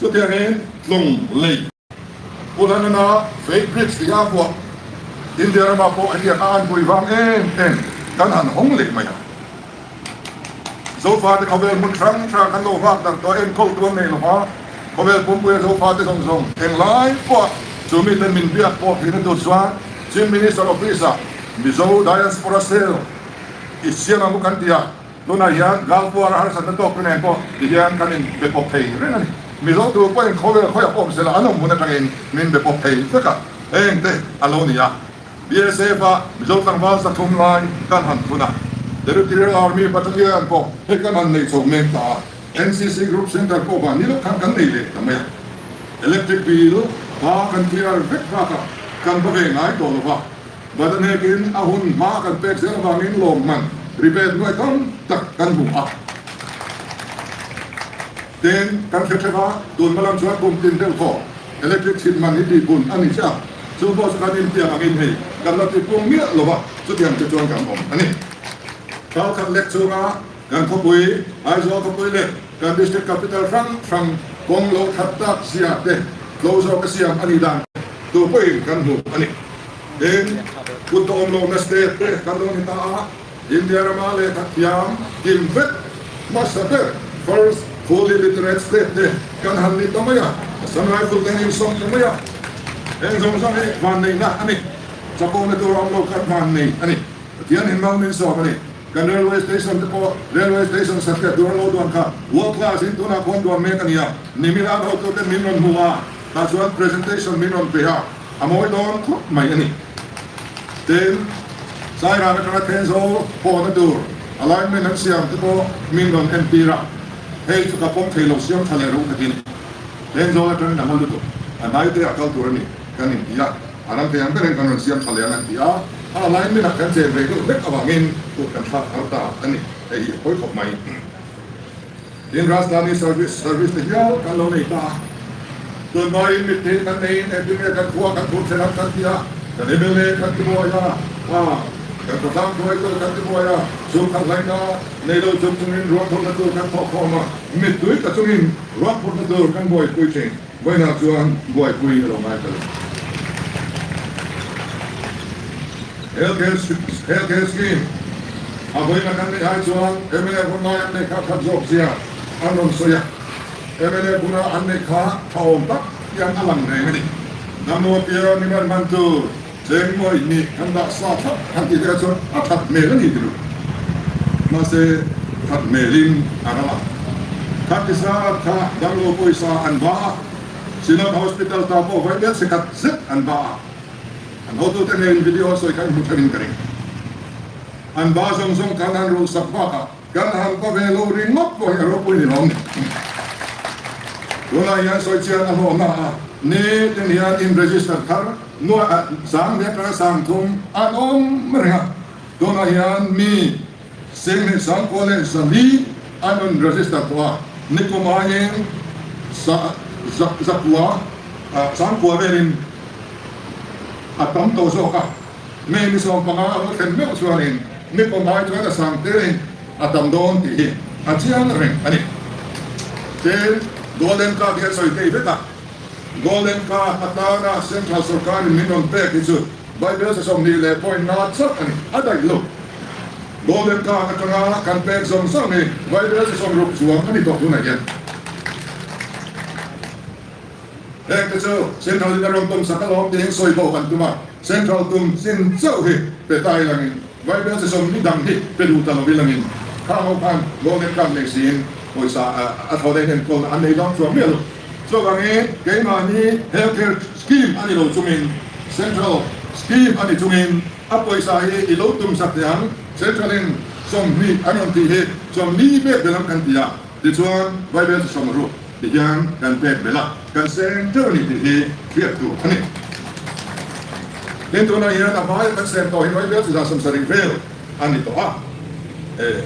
Chutiangin tlawng lei. Pu Lanana Fake Bridge tih a vuah India ramah pawh hetiang a an pui vang em em kan han hawng leh mai a. Zofate khawvel hmun hrang hrang kan lo vak darh tawh enkawl tu an nei lo va, khawvel pumpuia Zofate zawng zawng englai pawh chu miten min biak pawh thihna tur chuan Chief Minister Office ah Mizo Diaspora Cell i siam ang u kan ti a. Tunah hian Galpuara harsatna tawk te nen pawh ti hian kan in be pawp thei reng a ni. Mizo tur pawhin khawvel khawiah pawh awm sela an awm hun atangin min be pawp thei vek a, heng te a lo ni a. BSF ah Mizo tlangval 300 lai kan han thun a, Territorial Army Battalion pawh hei kan han nei chho mek ta a, NCC Group Centre pawh van ni lawk khan kan nei leh ta mai a. Electric bill hma kan clear vek bakah kan va ve ngai tawh lo va. Badanekin a hun hma kan pek zel avangin lawmman rebate nuai tam tak kan hmu a. Tin, kan hre theuh a, tun hma lam chuan kum tin deuh thaw electric chhit man hi tihpun a ni chiah a, chu pawh chu kan intiang angin hei kan la tihpung miah lo va, chutiang te chuan kan awm a ni. Kal khat lek chunga kan khawpui, Aizawl khawpui leh kan district capital hrang hrang kawng lo that tak zia te tlo zawk a siam a nih dan te tu pawhin kan hmu a ni. Tin, kut tawh awm lohna state te kan lo ni ta a. India rama lehkha thiam kim vek hmasa ber, first fully literate state te kan han ni ta mai a, Assam Rifle te an insawm ta mai a, heng zawng zawng hi vanneihna a ni, chakawhna tur a awm lo kha vannei a ni, Pathian in mal min sawm a ni, kan railway station te pawh railway station satliah tur an lo duan kha world class in tunah khuan duan mek a ni a, nimina an hotu ten min rawn hmu a, tah chuan presentation min rawn pe a. A mawi dawn khawp mai a ni. Tin, Sairang atanga Thenzawl hawna tur alignment an siam te pawh min rawn entir a, hei chu ka pawm thei lo siam tha leh ro takin Thenzawl atangin a hma lutuk a hnai te a kal tur a ni kan inti a, a ram thei ang berin kan rawn siam tha leh ang an ti a, a alignment ah kan chen ve deuh vek avangin kut kan thlak har ta a ni, hei hi a pawi khawp mai. Tin, Rajdhani service service te hial kan lo nei ta a. Tunhmain mitthi kan neiin engtin nge kan khua kan phur thlen ang kan ti a, kan mla kan ti buai a, a kan khawtlang hruaitu kan ti buai a, chung khat hlaina nei lo chung chungin ruah phurhna tur kan thawh khawm a, mittui ta chungin ruah phurhna tur kan buaipui thin. Vawiinah chuan buaipui a lo ngai ta lo. Healthcare Healthcare Scheme a vawiina kan neih ai chuan mla hun lai an neih kha that zawk zia an rawn sawi a, mla huna an neih kha tha awm tak hian a lang reng a ni. Damlo apiang ni man man tur cheng ngawih nih kan dah sa thlap han tih te kha chuan a that hmel a ni ti lo. Mahse that hmelin a ral a. Khati zat kha damlo pawisa an va a, Synod Hospital ta pawh vaibel sikhat zet an va a. An hotute ngeiin video sawi kha in hmu thenin ka ring. An ba zawng zawng khan an ruhsak bakah kan han pa ve lo ringawt pawh hi a ropui ni lawm ni. Tunah hian sawi chian a hlawhna a ni ten hian in register thar nuai sang leh atanga sang thum an awm reng a. Tunah hian mi seng leh sangkua leh zali an rawn register tawh a, nikum aiin sa zakua sangkua velin a tam tawh zawk a, May ni 15 a lo thlen meuh chuanin nikum ai chuan a sang telin a tam dawn tih hi a chiang reng a ni. Tin, Golden Card hi a sawi thei vek a, Golden Card atana Central Sorkarin min rawn pek hi chu Bible sa 20 point nga chauh a ni, a daih lo. Golden Card atanga kan pek zawng zawng hi Bible sa 60 chuang a ni tawh tunah hian. Heng te chu Central in a rawn tum sak alawm tiin sawi pawh kan tum a, Central tum chin chauh hi pe ta ilangin Bible sa 40 dang hi pe duh ta lo ilangin khang ho khan Golden Card nei siin pawisa a thaw daih enkawlna an nei dawn chuang miah lo. Chuvangin keimahni healthcare scheme a ni lo chungin central scheme a ni chungin a pawisa hi i lo tum sak teh ang, central in 20 an rawn tih hi 40 pek belh ang kan ti a, tichuan Bible chu 60 ti hian kan pek belh a, kan seng teuh a ni tih hi hriat tur a ni. Tin tunah hian a hmaia kan sem tawh hi Bible chu 70 vel a ni tawh a, e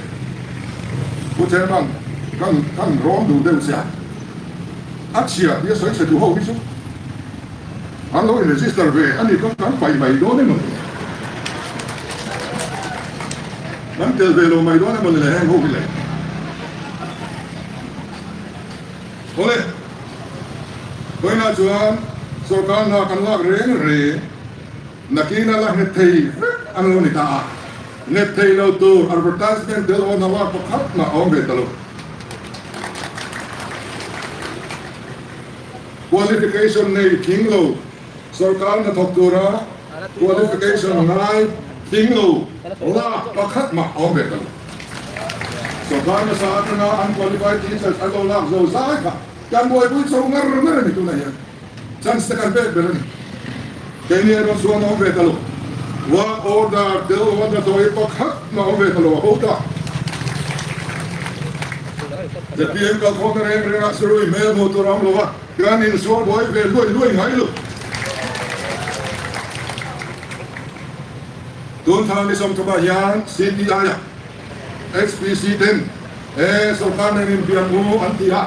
Pu Chairman kan kan rawn duh deuh che a, a chhia tih a sawi chhe duh ho hi chu an lo in register ve a ni kan kan paih mai dawn emaw ni kan tel ve lo mai dawn emaw ni le heng ho hi le awle vawiinah chuan sorkar hna kan lak reng reng. Nakina la nghet thei vek an lo ni ta a, nghet thei lo tur advertisement tel awn a lak pakhat mah a awm ve ta lo. Qualification nei tling lo, sorkar hnathawk tura qualification ngai tling lo lak pakhat mah a awm ve ta lo. Sorkar hmasa atanga unqualified teachers an lo lak zo zai kha kan buaipui chho ngar ngar a ni tunah hian. Chance te kan pek ber a ni. Keini erawh chuan a awm ve ta lo. Work order tel lo a hnathawh hi pakhat mah a awm ve ta lo a bo ta. ZPM kalkhawmna reng rengah Sirui hmel hmuh tur a awm lo a, kan insual buai ve luai luai ngai lo. Tun thla ni 30 ah hian CTI ah HPC ten he sorkar nen inbiak u an ti a.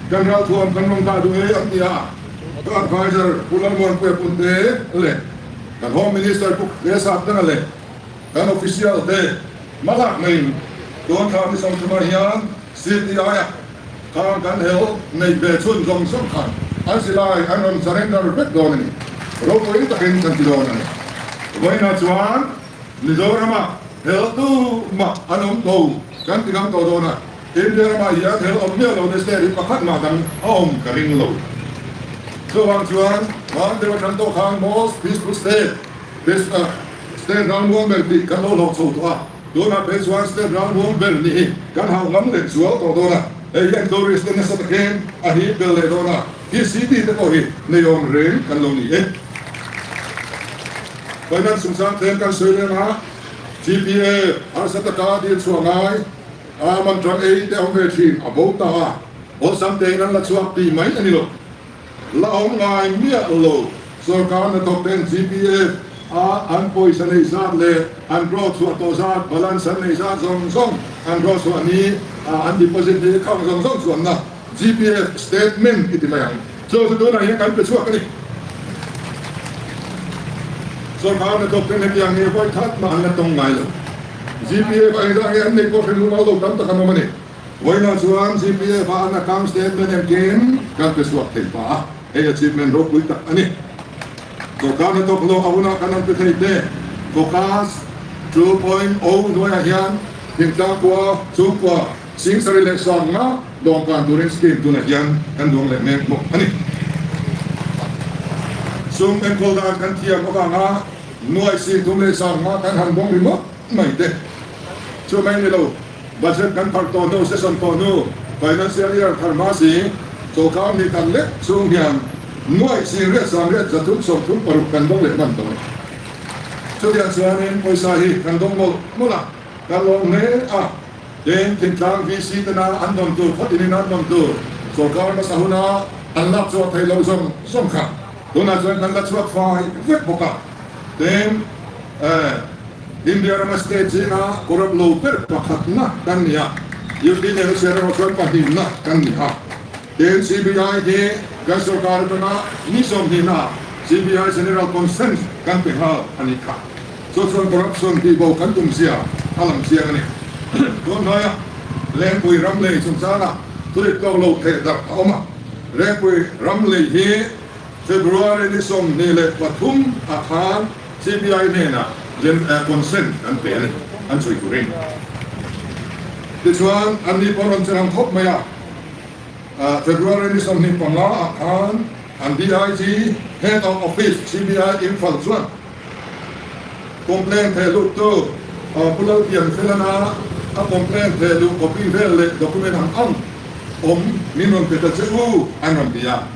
Kan ralthuam kan rawn dah duh e an ti a, ka adviser Pu Lalmuanpuia Punte leh kan Home Minister Pu Hlesapdanga leh kan official te hmalak neiin tun thla ni 30 ah hian CTI-a khang kan hel neih ve chhun zawng zawng khan an silai an rawn surrender vek dawn a ni. Ropui takin kan ti dawn a ni. Vawiinah chuan Mizorama hel tumah an awm tho kan ti ngam tawh dawn a, India ramah hian hel awm miah lo ni state hi pakhat mah dang a awm ka ring lo. Chuvang chuan van deuh atang tawh khan most peaceful state, state ralmuang ber tih kan lo hlawh chho tawh a, tunah phei chuan state ralmuang ber nih hi kan hauh ngam leh zual tawh dawn a, hei hian tourist te nasa takin a hip bel leh dawn a, hi city te pawh hi nei awm reng kan lo ni e. Finance chungchang tlem kan sawi lem a, GPA harsa taka dil chhuah ngai a man tang ei te awm ve thin a bo ta a, awlsam tein an la chhuak tih mai a ni lo. La awm ngai miah lo. Sorkar hnathawk ten GPF a an pawisa nei zat leh an draw chhuah tawh zat, balance an nei zat zawng zawng an draw chhuah ni a an deposit hi khang zawng zawng chuanna GPF statement i ti mai ang. Chu chu tunah hian kan pe chhuak a ni. Sorkar hnathawk ten hetiang hi vawi khat mah an la tawng ngai lo. GPF a engzah nge an neih pawh hre luh lo tam tak an awm a ni. Vawiinah chuan GPF a an account statement engkim kan pe chhuak thei ta a, hei achievement ropui tak a ni. Sorkar hnathawk hlawh a hunah kan han pe thei te, Focus 2.0 hnuaiah hian thingtlang khua chhungkua 75,000 dawngkan turin scheme tunah hian kan duang leh mek bawk a ni. Sum enkawl dan kan thiam avanga nuai 35,000 kan han bawng ringawt mai te chu mai ni lo. Budget kan pharh tawh hnu, session tawh hnu, financial year thar hma si, chawlhkar ni khat lek chhung hian nuaih 7336 kan dawng leh hman tawh a. Chutiang chuanin pawisa hi kan dawng mawlh mawlh a, kan lawm hle a. Tin, thingtlang VC tena an dawn tur, khawtinin an dawn tur, sawrkar hmasa huna an lak chhuah theih loh zawng zawng kha tunah chuan kan la chhuak fai vek bawk a. Tin, India rama state zinga corrupt lo ber pakhatna kan ni a, UP nena chhiar erawh chuan pahnihna kan ni a. Tin, CBI hi kan sorkar atanga ni 20 ah CBI General Consent kan pe nghal a nih kha. Chu chuan corruption tihbo kan tum zia a lang chiang a ni. Tun hnuaia Lengpui ram lei chungchangah thurit tawk lo theh darh a awm a, Lengpui ram lei hi February ni 23 ah khan CBI hnenah consent an pe a ni, an chhui turin. Tichuan, anni pawh rawn che ang khawp mai a, February ni 25 ah khan an DIG, Head of Office, CBI Imphal chuan complaint theh lut tu Pu Lalpianfelana a complaint theh luh copy vel leh document ang ang awm min rawn pe ta che u an rawn ti a,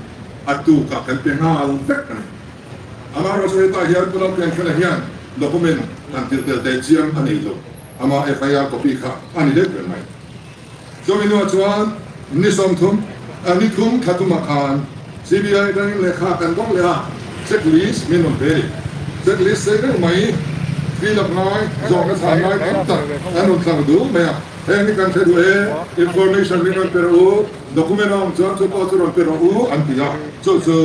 a tukah kan pe nghal vek a ni. Amaherawhchu hetah hian Pu Lalpianfela hian document han tirh tel teh chiang a nei lo, ama FIR copy kha a ni deuh ber mai. Chumi hnuah chuan ni 30, ni thum thla tumah khan CBI atangin lehkha kan bawk leh a, check list min rawn pe a ni. Check list sei deuh mai, fill up ngai, zawhna chhan ngai tam tak an rawn thlang duh mai a, heng hi kan hre duh e, information min rawn pe rawh u, document a awm chuan chu pawh chu rawn pe rawh u an ti a, chu chu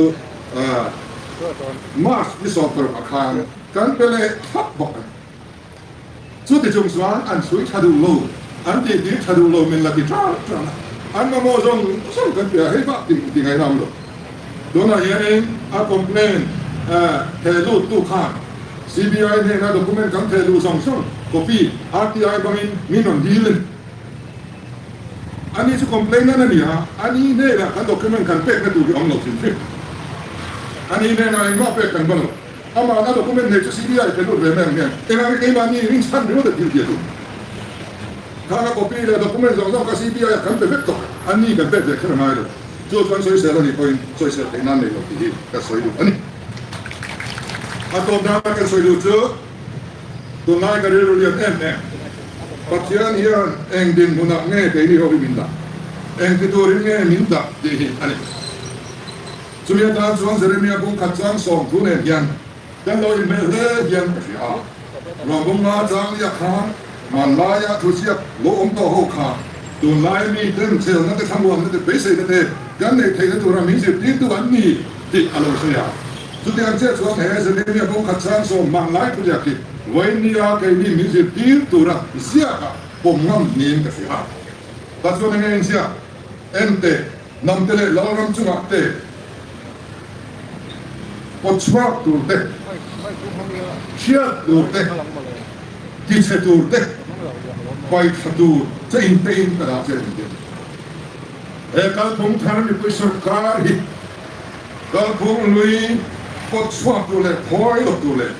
March ni 16 ah khan kan pe leh thlap bawk a ni. Chuti chung chuan an chhui tha duh lo, an tih tih tha duh lo min la ti ṭan ṭan a, an mamawh zawng zawng kan pe a, hei bak tih ti ngaihna awm lo. Tunah hianin a complaint theh lut tu khan CBI hnena document kan theh luh zawng zawng copy RTI bangin min rawn dil a ni. Ani chu complainant a ni a, ani hnenah kan document kan pekna tur hi awm lo hrim hrim. Ani hnenah engmah pek kan ban lo. Amah a document nei chu CBI pe lut ve mai ang hian engah nge keimahni rinchhan ringawt a thil tih a tum. Khang a copy leh document zawng zawng kha CBI ah kan pe vek tawh, anni kan pek ve kher a ngai lo. Chu chuan sawisel a nih pawhin sawisel theih nan nei lo tih hi ka sawi duh a ni. A tawp dana kan sawi duh chu tunlai ka rilru lian em em. Pathian hian eng dinhmunah nge keini ho hi min dah? Eng ti turin nge min dah tih hi a ni. Chumi atan chuan Jeremia bung khat chang 10 thu nen hian kan lo inhmeh hle hian ka hria a. Ruang bung nga chang liak khan hmanlaia thuziak lo awm tawh ho kha. Tunlai mi ten chelna te thlamuanna te beiseina te kan neih theihna tura min zirtirtu an ni tih a lo sawi a. Chutiang chiah chuan he Jeremia kawng khat chang sawm hmang lai thuziak hi vawinia keini min zirtir tura ziakah pawm ngam niin ka hria. Pathian enge inziak? En teh, hnamte leh lalram chungah te pawtchhuak tur te, hriat tur te, tichhe tur te, paithla tur che in te in ka dah che a ni tih. He kalphung thar mipui sawrkar hi kalphung lui pawtchhuak tur leh phawi lo tur leh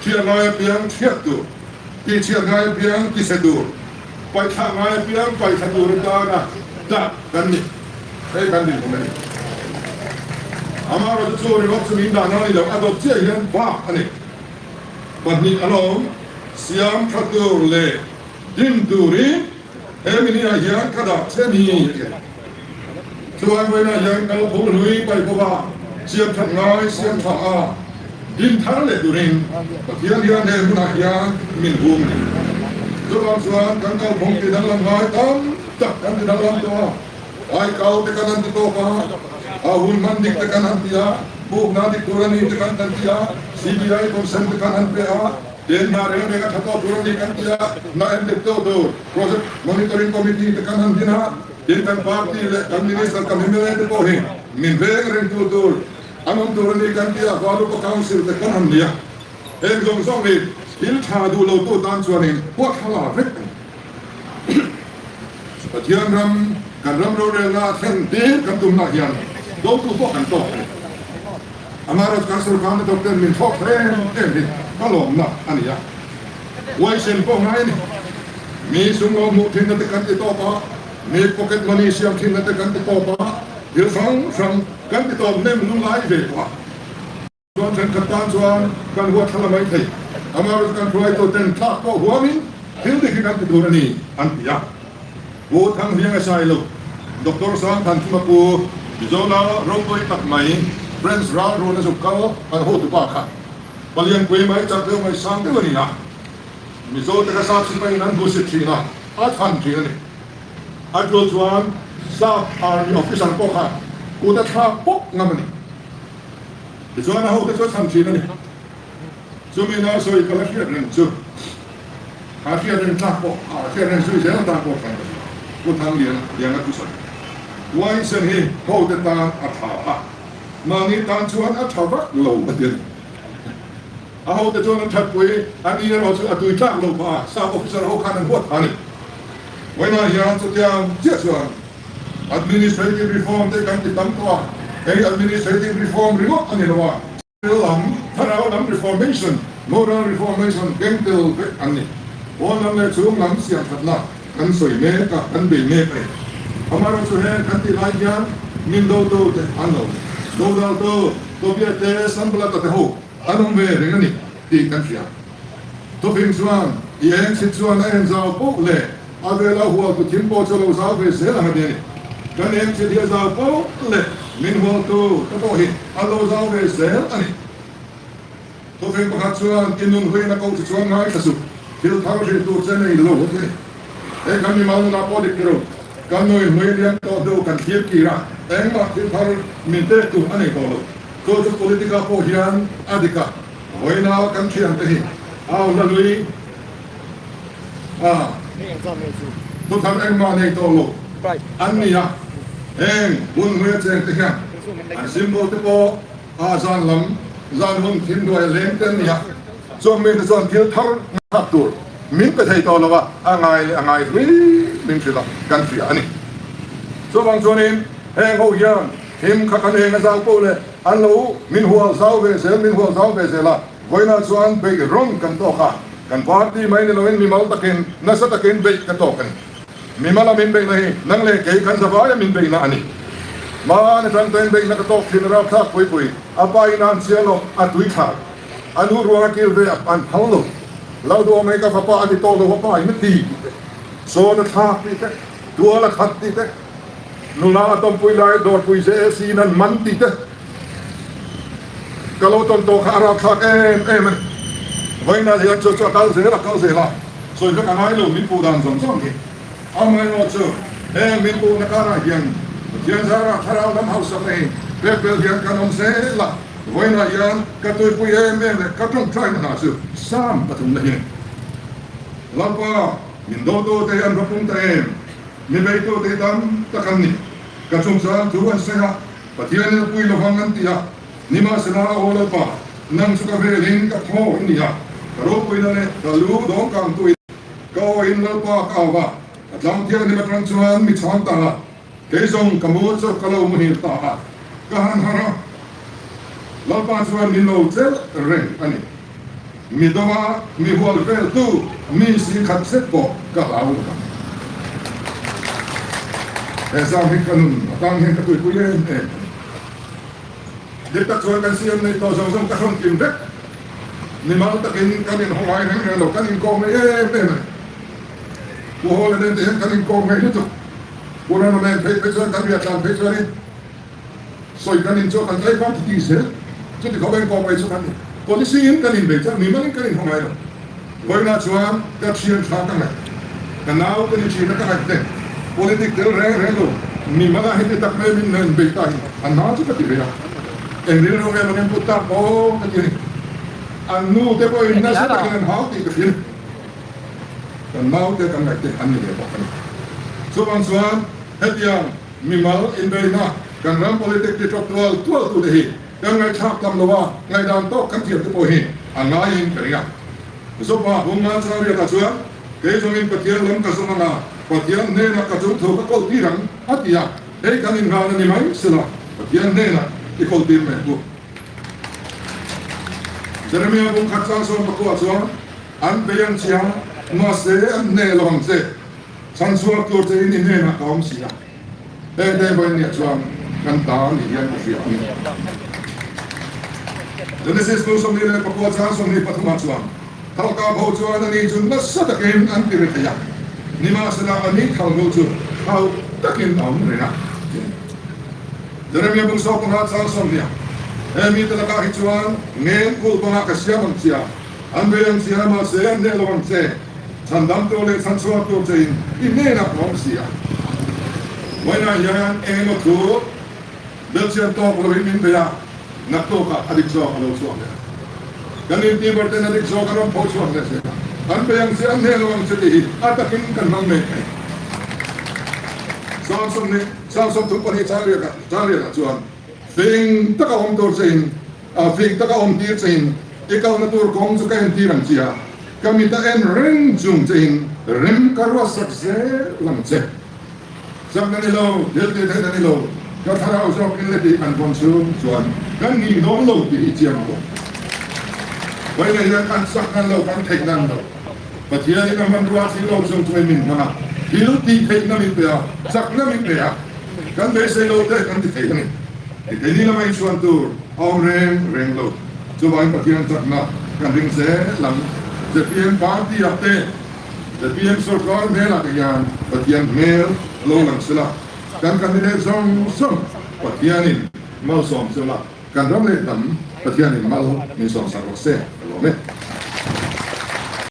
hriat ngai apiang hriat tur, tihchhiat ngai apiang tichhe tur, Paihthla ngai apiang paihthla tur atana dah kan ni. Hei kan dinhmun a ni. Amaherawhchu chu ringawt chu min dahna a ni lo, a dawt chiah hian bak a ni. Pahnih alawm siam tha tur leh din turin he mini ah hian ka dah che ni a ti. Chuan vawiinah hian kal phung hlui paih bawk a, siam that ngai siam tha a din thar leh turin Pathian hian he hmunah hian min hung a ni. Chuvang chuan kan kal phung ti danglam ngai tam tak kan ti danglam tawh a, aikau te kan han ti tawk a, a hun hman dik te kan han ti a, bukna dik tur a ni te kan kan ti a, CBI consent te kan han pe a, den hna reng reng a tha tawh tur a ni kan ti a, hna en dik tawh tur Project Monitoring Committee te kan han din a, Tin, kan party leh kan minister kan mla te pawh hi min veng reng tu tur an awm tur a ni kan ti a, Valupa Council te kan han ni a, heng zawng zawng hi thil tha duh lo tu tan chuanin huat thla vek a ni. Pathian ram, kan ram rorelna a thlen tir kan tumna hian dotu pawh kan tawk a ni. Amaherawhchu kan sorkar hnathawk ten min thlawk tha em em hi ka lawmna a ni a, huaisen pawh ngai a ni. Mi sum lo hmuh thinna te kan ti tawp a, mi pocket money siam thinna te kan ti tawp a, thil hrang hrang kan ti tawp hnem lu lai ve tawh a. Chuan thenkhat tan chuan kan huat thla la mai thei. Amaherawhchu kan hruaitu ten thlak pawh huamin thil dik hi kan ti tur a ni an ti a. Pu Thanghliang a sai lo. Doctor Sangthan Thima Pu Mizola ropui tak mai Friends ral run a zuk kal an hotu pa kha Palianpui mai chak deuh mai sang deuh a ni a. Mizo te kha sap sipai in an hmusit thin a, a chhan thin a ni. A tul chuan sap army officer pawh kha kut a thlak pawp ngam a ni. Tichuan a hote chu a chhan thin a ni. Chumi na sawi ka la hriat reng chu a hriat reng tlak pawh a hriat reng zui zel atan pawh khan ka hria. Pu Thangliana Lianga thusawi Wine-sen hi hote tan a tha a, mahni tan chuan a tha vak lo a ti a ni. A hote chuan an thatpui, a ni erawh chu a tui tlak lo phah a, sap officer ho khan an huat phah a ni. Vawiinah hian chutiang chiah chuan administrative reform te kan ti tam tawh a, hei administrative reform ringawt a ni lo a, thil lam, thlarau lam reformation, moral reformation keng tel vek an ni. Pawn lam leh chhung lam siam thatna kan sawi mek a, kan bei mek a ni. Amaherawhchu heng kan tih lai hian min dotu te an lo dodaltu Tobiah te, Sanballat-a te ho An awm ve reng a ni tih kan hria. Thufing chuan i eng chhit chuan a en zau poh leh a vela hualtu thim pawh chu a lo zau ve zel ang a ti a ni. Kan eng chhit hi a zau poh leh min hualtu te pawh hi a lo zau ve zel a ni. Thufing pakhat chuan i nun huiin a koh che chuan ngaithla suh, thil thar hrih tur che nei lo a ti a ni. Hei kan mimal nunah pawh dik tirh, kan nuin hui lian tawh hnu kan thlir kir a, engmah thil thar min pek tur a nei tawh lo. Chu chu politic-ah pawh hian a dik a, vawiina kan thiante hi au hla lui a, thu thar engmah nei tawh lo an ni a, heng hun hnuaia chengte hian an symbol te pawh a zan lam zan hun thim hnuaia leng te an ni a, chuang mite chuan thil thar nghak tur min pe thei tawh lo a, a ngai leh a ngai hlui min hrilh a, kan hria a ni. Chuvang chuanin heng ho hian Him kha kan eng a zau poh leh an lo min hual zau ve zel, min hual zau ve zel a, vawiinah chuan beih rawn kan tawk a, kan party mai ni loin mimal takin nasa takin beih ka tawk a ni. Mimala min beihna hi nang leh kei kan zavaia min beihna a ni. Hmaan atang tawhin beihna ka tawk thin a rapthlak pui pui, a pa in a an chiah lo, a tui thlak, a nu ruang a kil ve a an phal lo, lo duh awm hei ka fapa a ni tawh lo a pa in a ti tih te, sawn a thlak tih te, tual a khat tih te, Nula a tawmpui lai dawrpui JAC in an man tih te ka lo tawn tawh kha a rapthlak em em a ni. Vawiinah hian chu chu a kal zel a kal zel a, sawi vek a ngai lo min puh dan zawng zawng hi. Amaherawhchu. Heng min puhna karah hian Pathian zarah thlarau lam hausakna hi pek bel hian kan awm zel a, vawiinah hian ka tuipui em em leh ka tawngtaina hna chu Sam pathumna hi a ni. Lalpa, min dawtute hi an va pung ta em? Mi beitute hi tam tak an ni. Ka chungchang thu an sawi a, Pathian in a pui lovang an ti a, nimahsela a aw Lalpa, nang chu ka velin ka thaw i ni a, ka ropuina leh ka lu dawngkangtu i ni. Ka aw in Lalpa ka au va, ka tlang thianghlim atang chuan mi chhang ta a, kei zawng ka mu chu ka lo muhil ta a, ka han harh a, Lalpa chuan min lo chelh reng a ni. Mi dawma mi hual veltu mi si khat zet pawh ka hlau lo ang. He zam hi ka nun atang hian ka tuipui em em a ni. Dik tak chuan kan siam nei tawh zawng zawng ka hrawn kim vek. Mimal takin kan inhawngai reng reng lo, kan inkawm ngei em em a ni. Pu Hawla nen te hian kan inkawm ngei lutuk. Pu Rama nen phei phei chuan kan riah tlan phei chuanin Sawi kan in chu kan tlai fam ti zel. Chuti khawp engkawm mai chu kan ni. Policy in kan inbei chuan mimal in kan inhaw ngai lo. Vawiinah chuan ka thian tha ka ngaih, ka nau ka ni thin a ka ngaih te, politic tel reng reng lo, mimal ah heti tak mai min inbei ta hi an nau chu ka ti ve a. Eng rilru nge maw put tak maw ka ti a ni. An nu te pawhin nasa takin an hau tih ka hria. Kan nau te kan ngaih te an ni ve bawk a ni. Chuvang chuan hetiang. Mimal inbeihna kan ram politic ti tawp tual tual tute hi kan ngaihthlak tam lo a, ngaihdan tawk kan thiam te pawh hi a ngaiin ka ring a. Zopa Hungman Changriata chuan, Kei zawngin Pathian lam ka zawng anga, Pathian hnenah ka chung thu ka kawl tir ang, a ti a, hei kan inhlan a ni mai sela, Pathian hnenah i kawl tir mai ang u. Jeremia bungkhat chang 14 chuan, An bei ang che a, mahse an hneh lo ang che. Chhan chhuak tur che in i hnenah ka awm si a, heng te vawiin chuan kan ta ni hian ka hria a ni. Genesis kum 29 chang 23 ah chuan Thalkap ho chuan ani chu nasa takin an ti ri thei a, nimahsela ani thalnu chu thau takin a awm reng a ti a ni. Jeremia bung 15 chang 20 ah, He mite lakah hi chuan ngen kulh bangah ka siam ang che a, An bei ang che a, mahse an hneh lo ang che. Chhandam tur leh chhanchhuak tur che in i hnenah ka awm si a. Vawiinah hian eng emaw thu belchian tawk lo in min bei a, naktukah a dik zawk a lo chhuak leh a. Kan intiber ten a dik zawk a rawn pho chhuak leh zel a. An bei ang che, an hneh lo ang che tih hi a takin kan hmang mek mai. Samson 32 chang riatah chuan fing taka awm tur che in A fing taka awm tir che in i kalna tur kawng chu ka en tir ang che a, ka mit a en reng chung che in rem ka ruatsak zel ang che. Chakna ni lo, thil tih theihna ni lo, ka thlarau zawk in le tih kan vawn chhung chuan kan nih dawn lo tih i chiang bawk. Vawiinah hian kan chak nan lo, kan theih nan lo. Pathian in a hmanrua thil lo chung chung in min hmang a, thil tih theihna min pe a, chakna min pe a, kan beisei lo te kan ti thei a ni. Keini lama inchhuan tur a awm reng reng lo. Chuvangin Pathian chakna kan ring zel ang. Zpm party ah te, zpm sorkar hmel ah te hian Pathian hmel lo lang sela, kan candidate zawng zawng Pathianin malsawm sela, kan ram leh hnam Pathianin mal min sawmsak rawh se ka lawm e.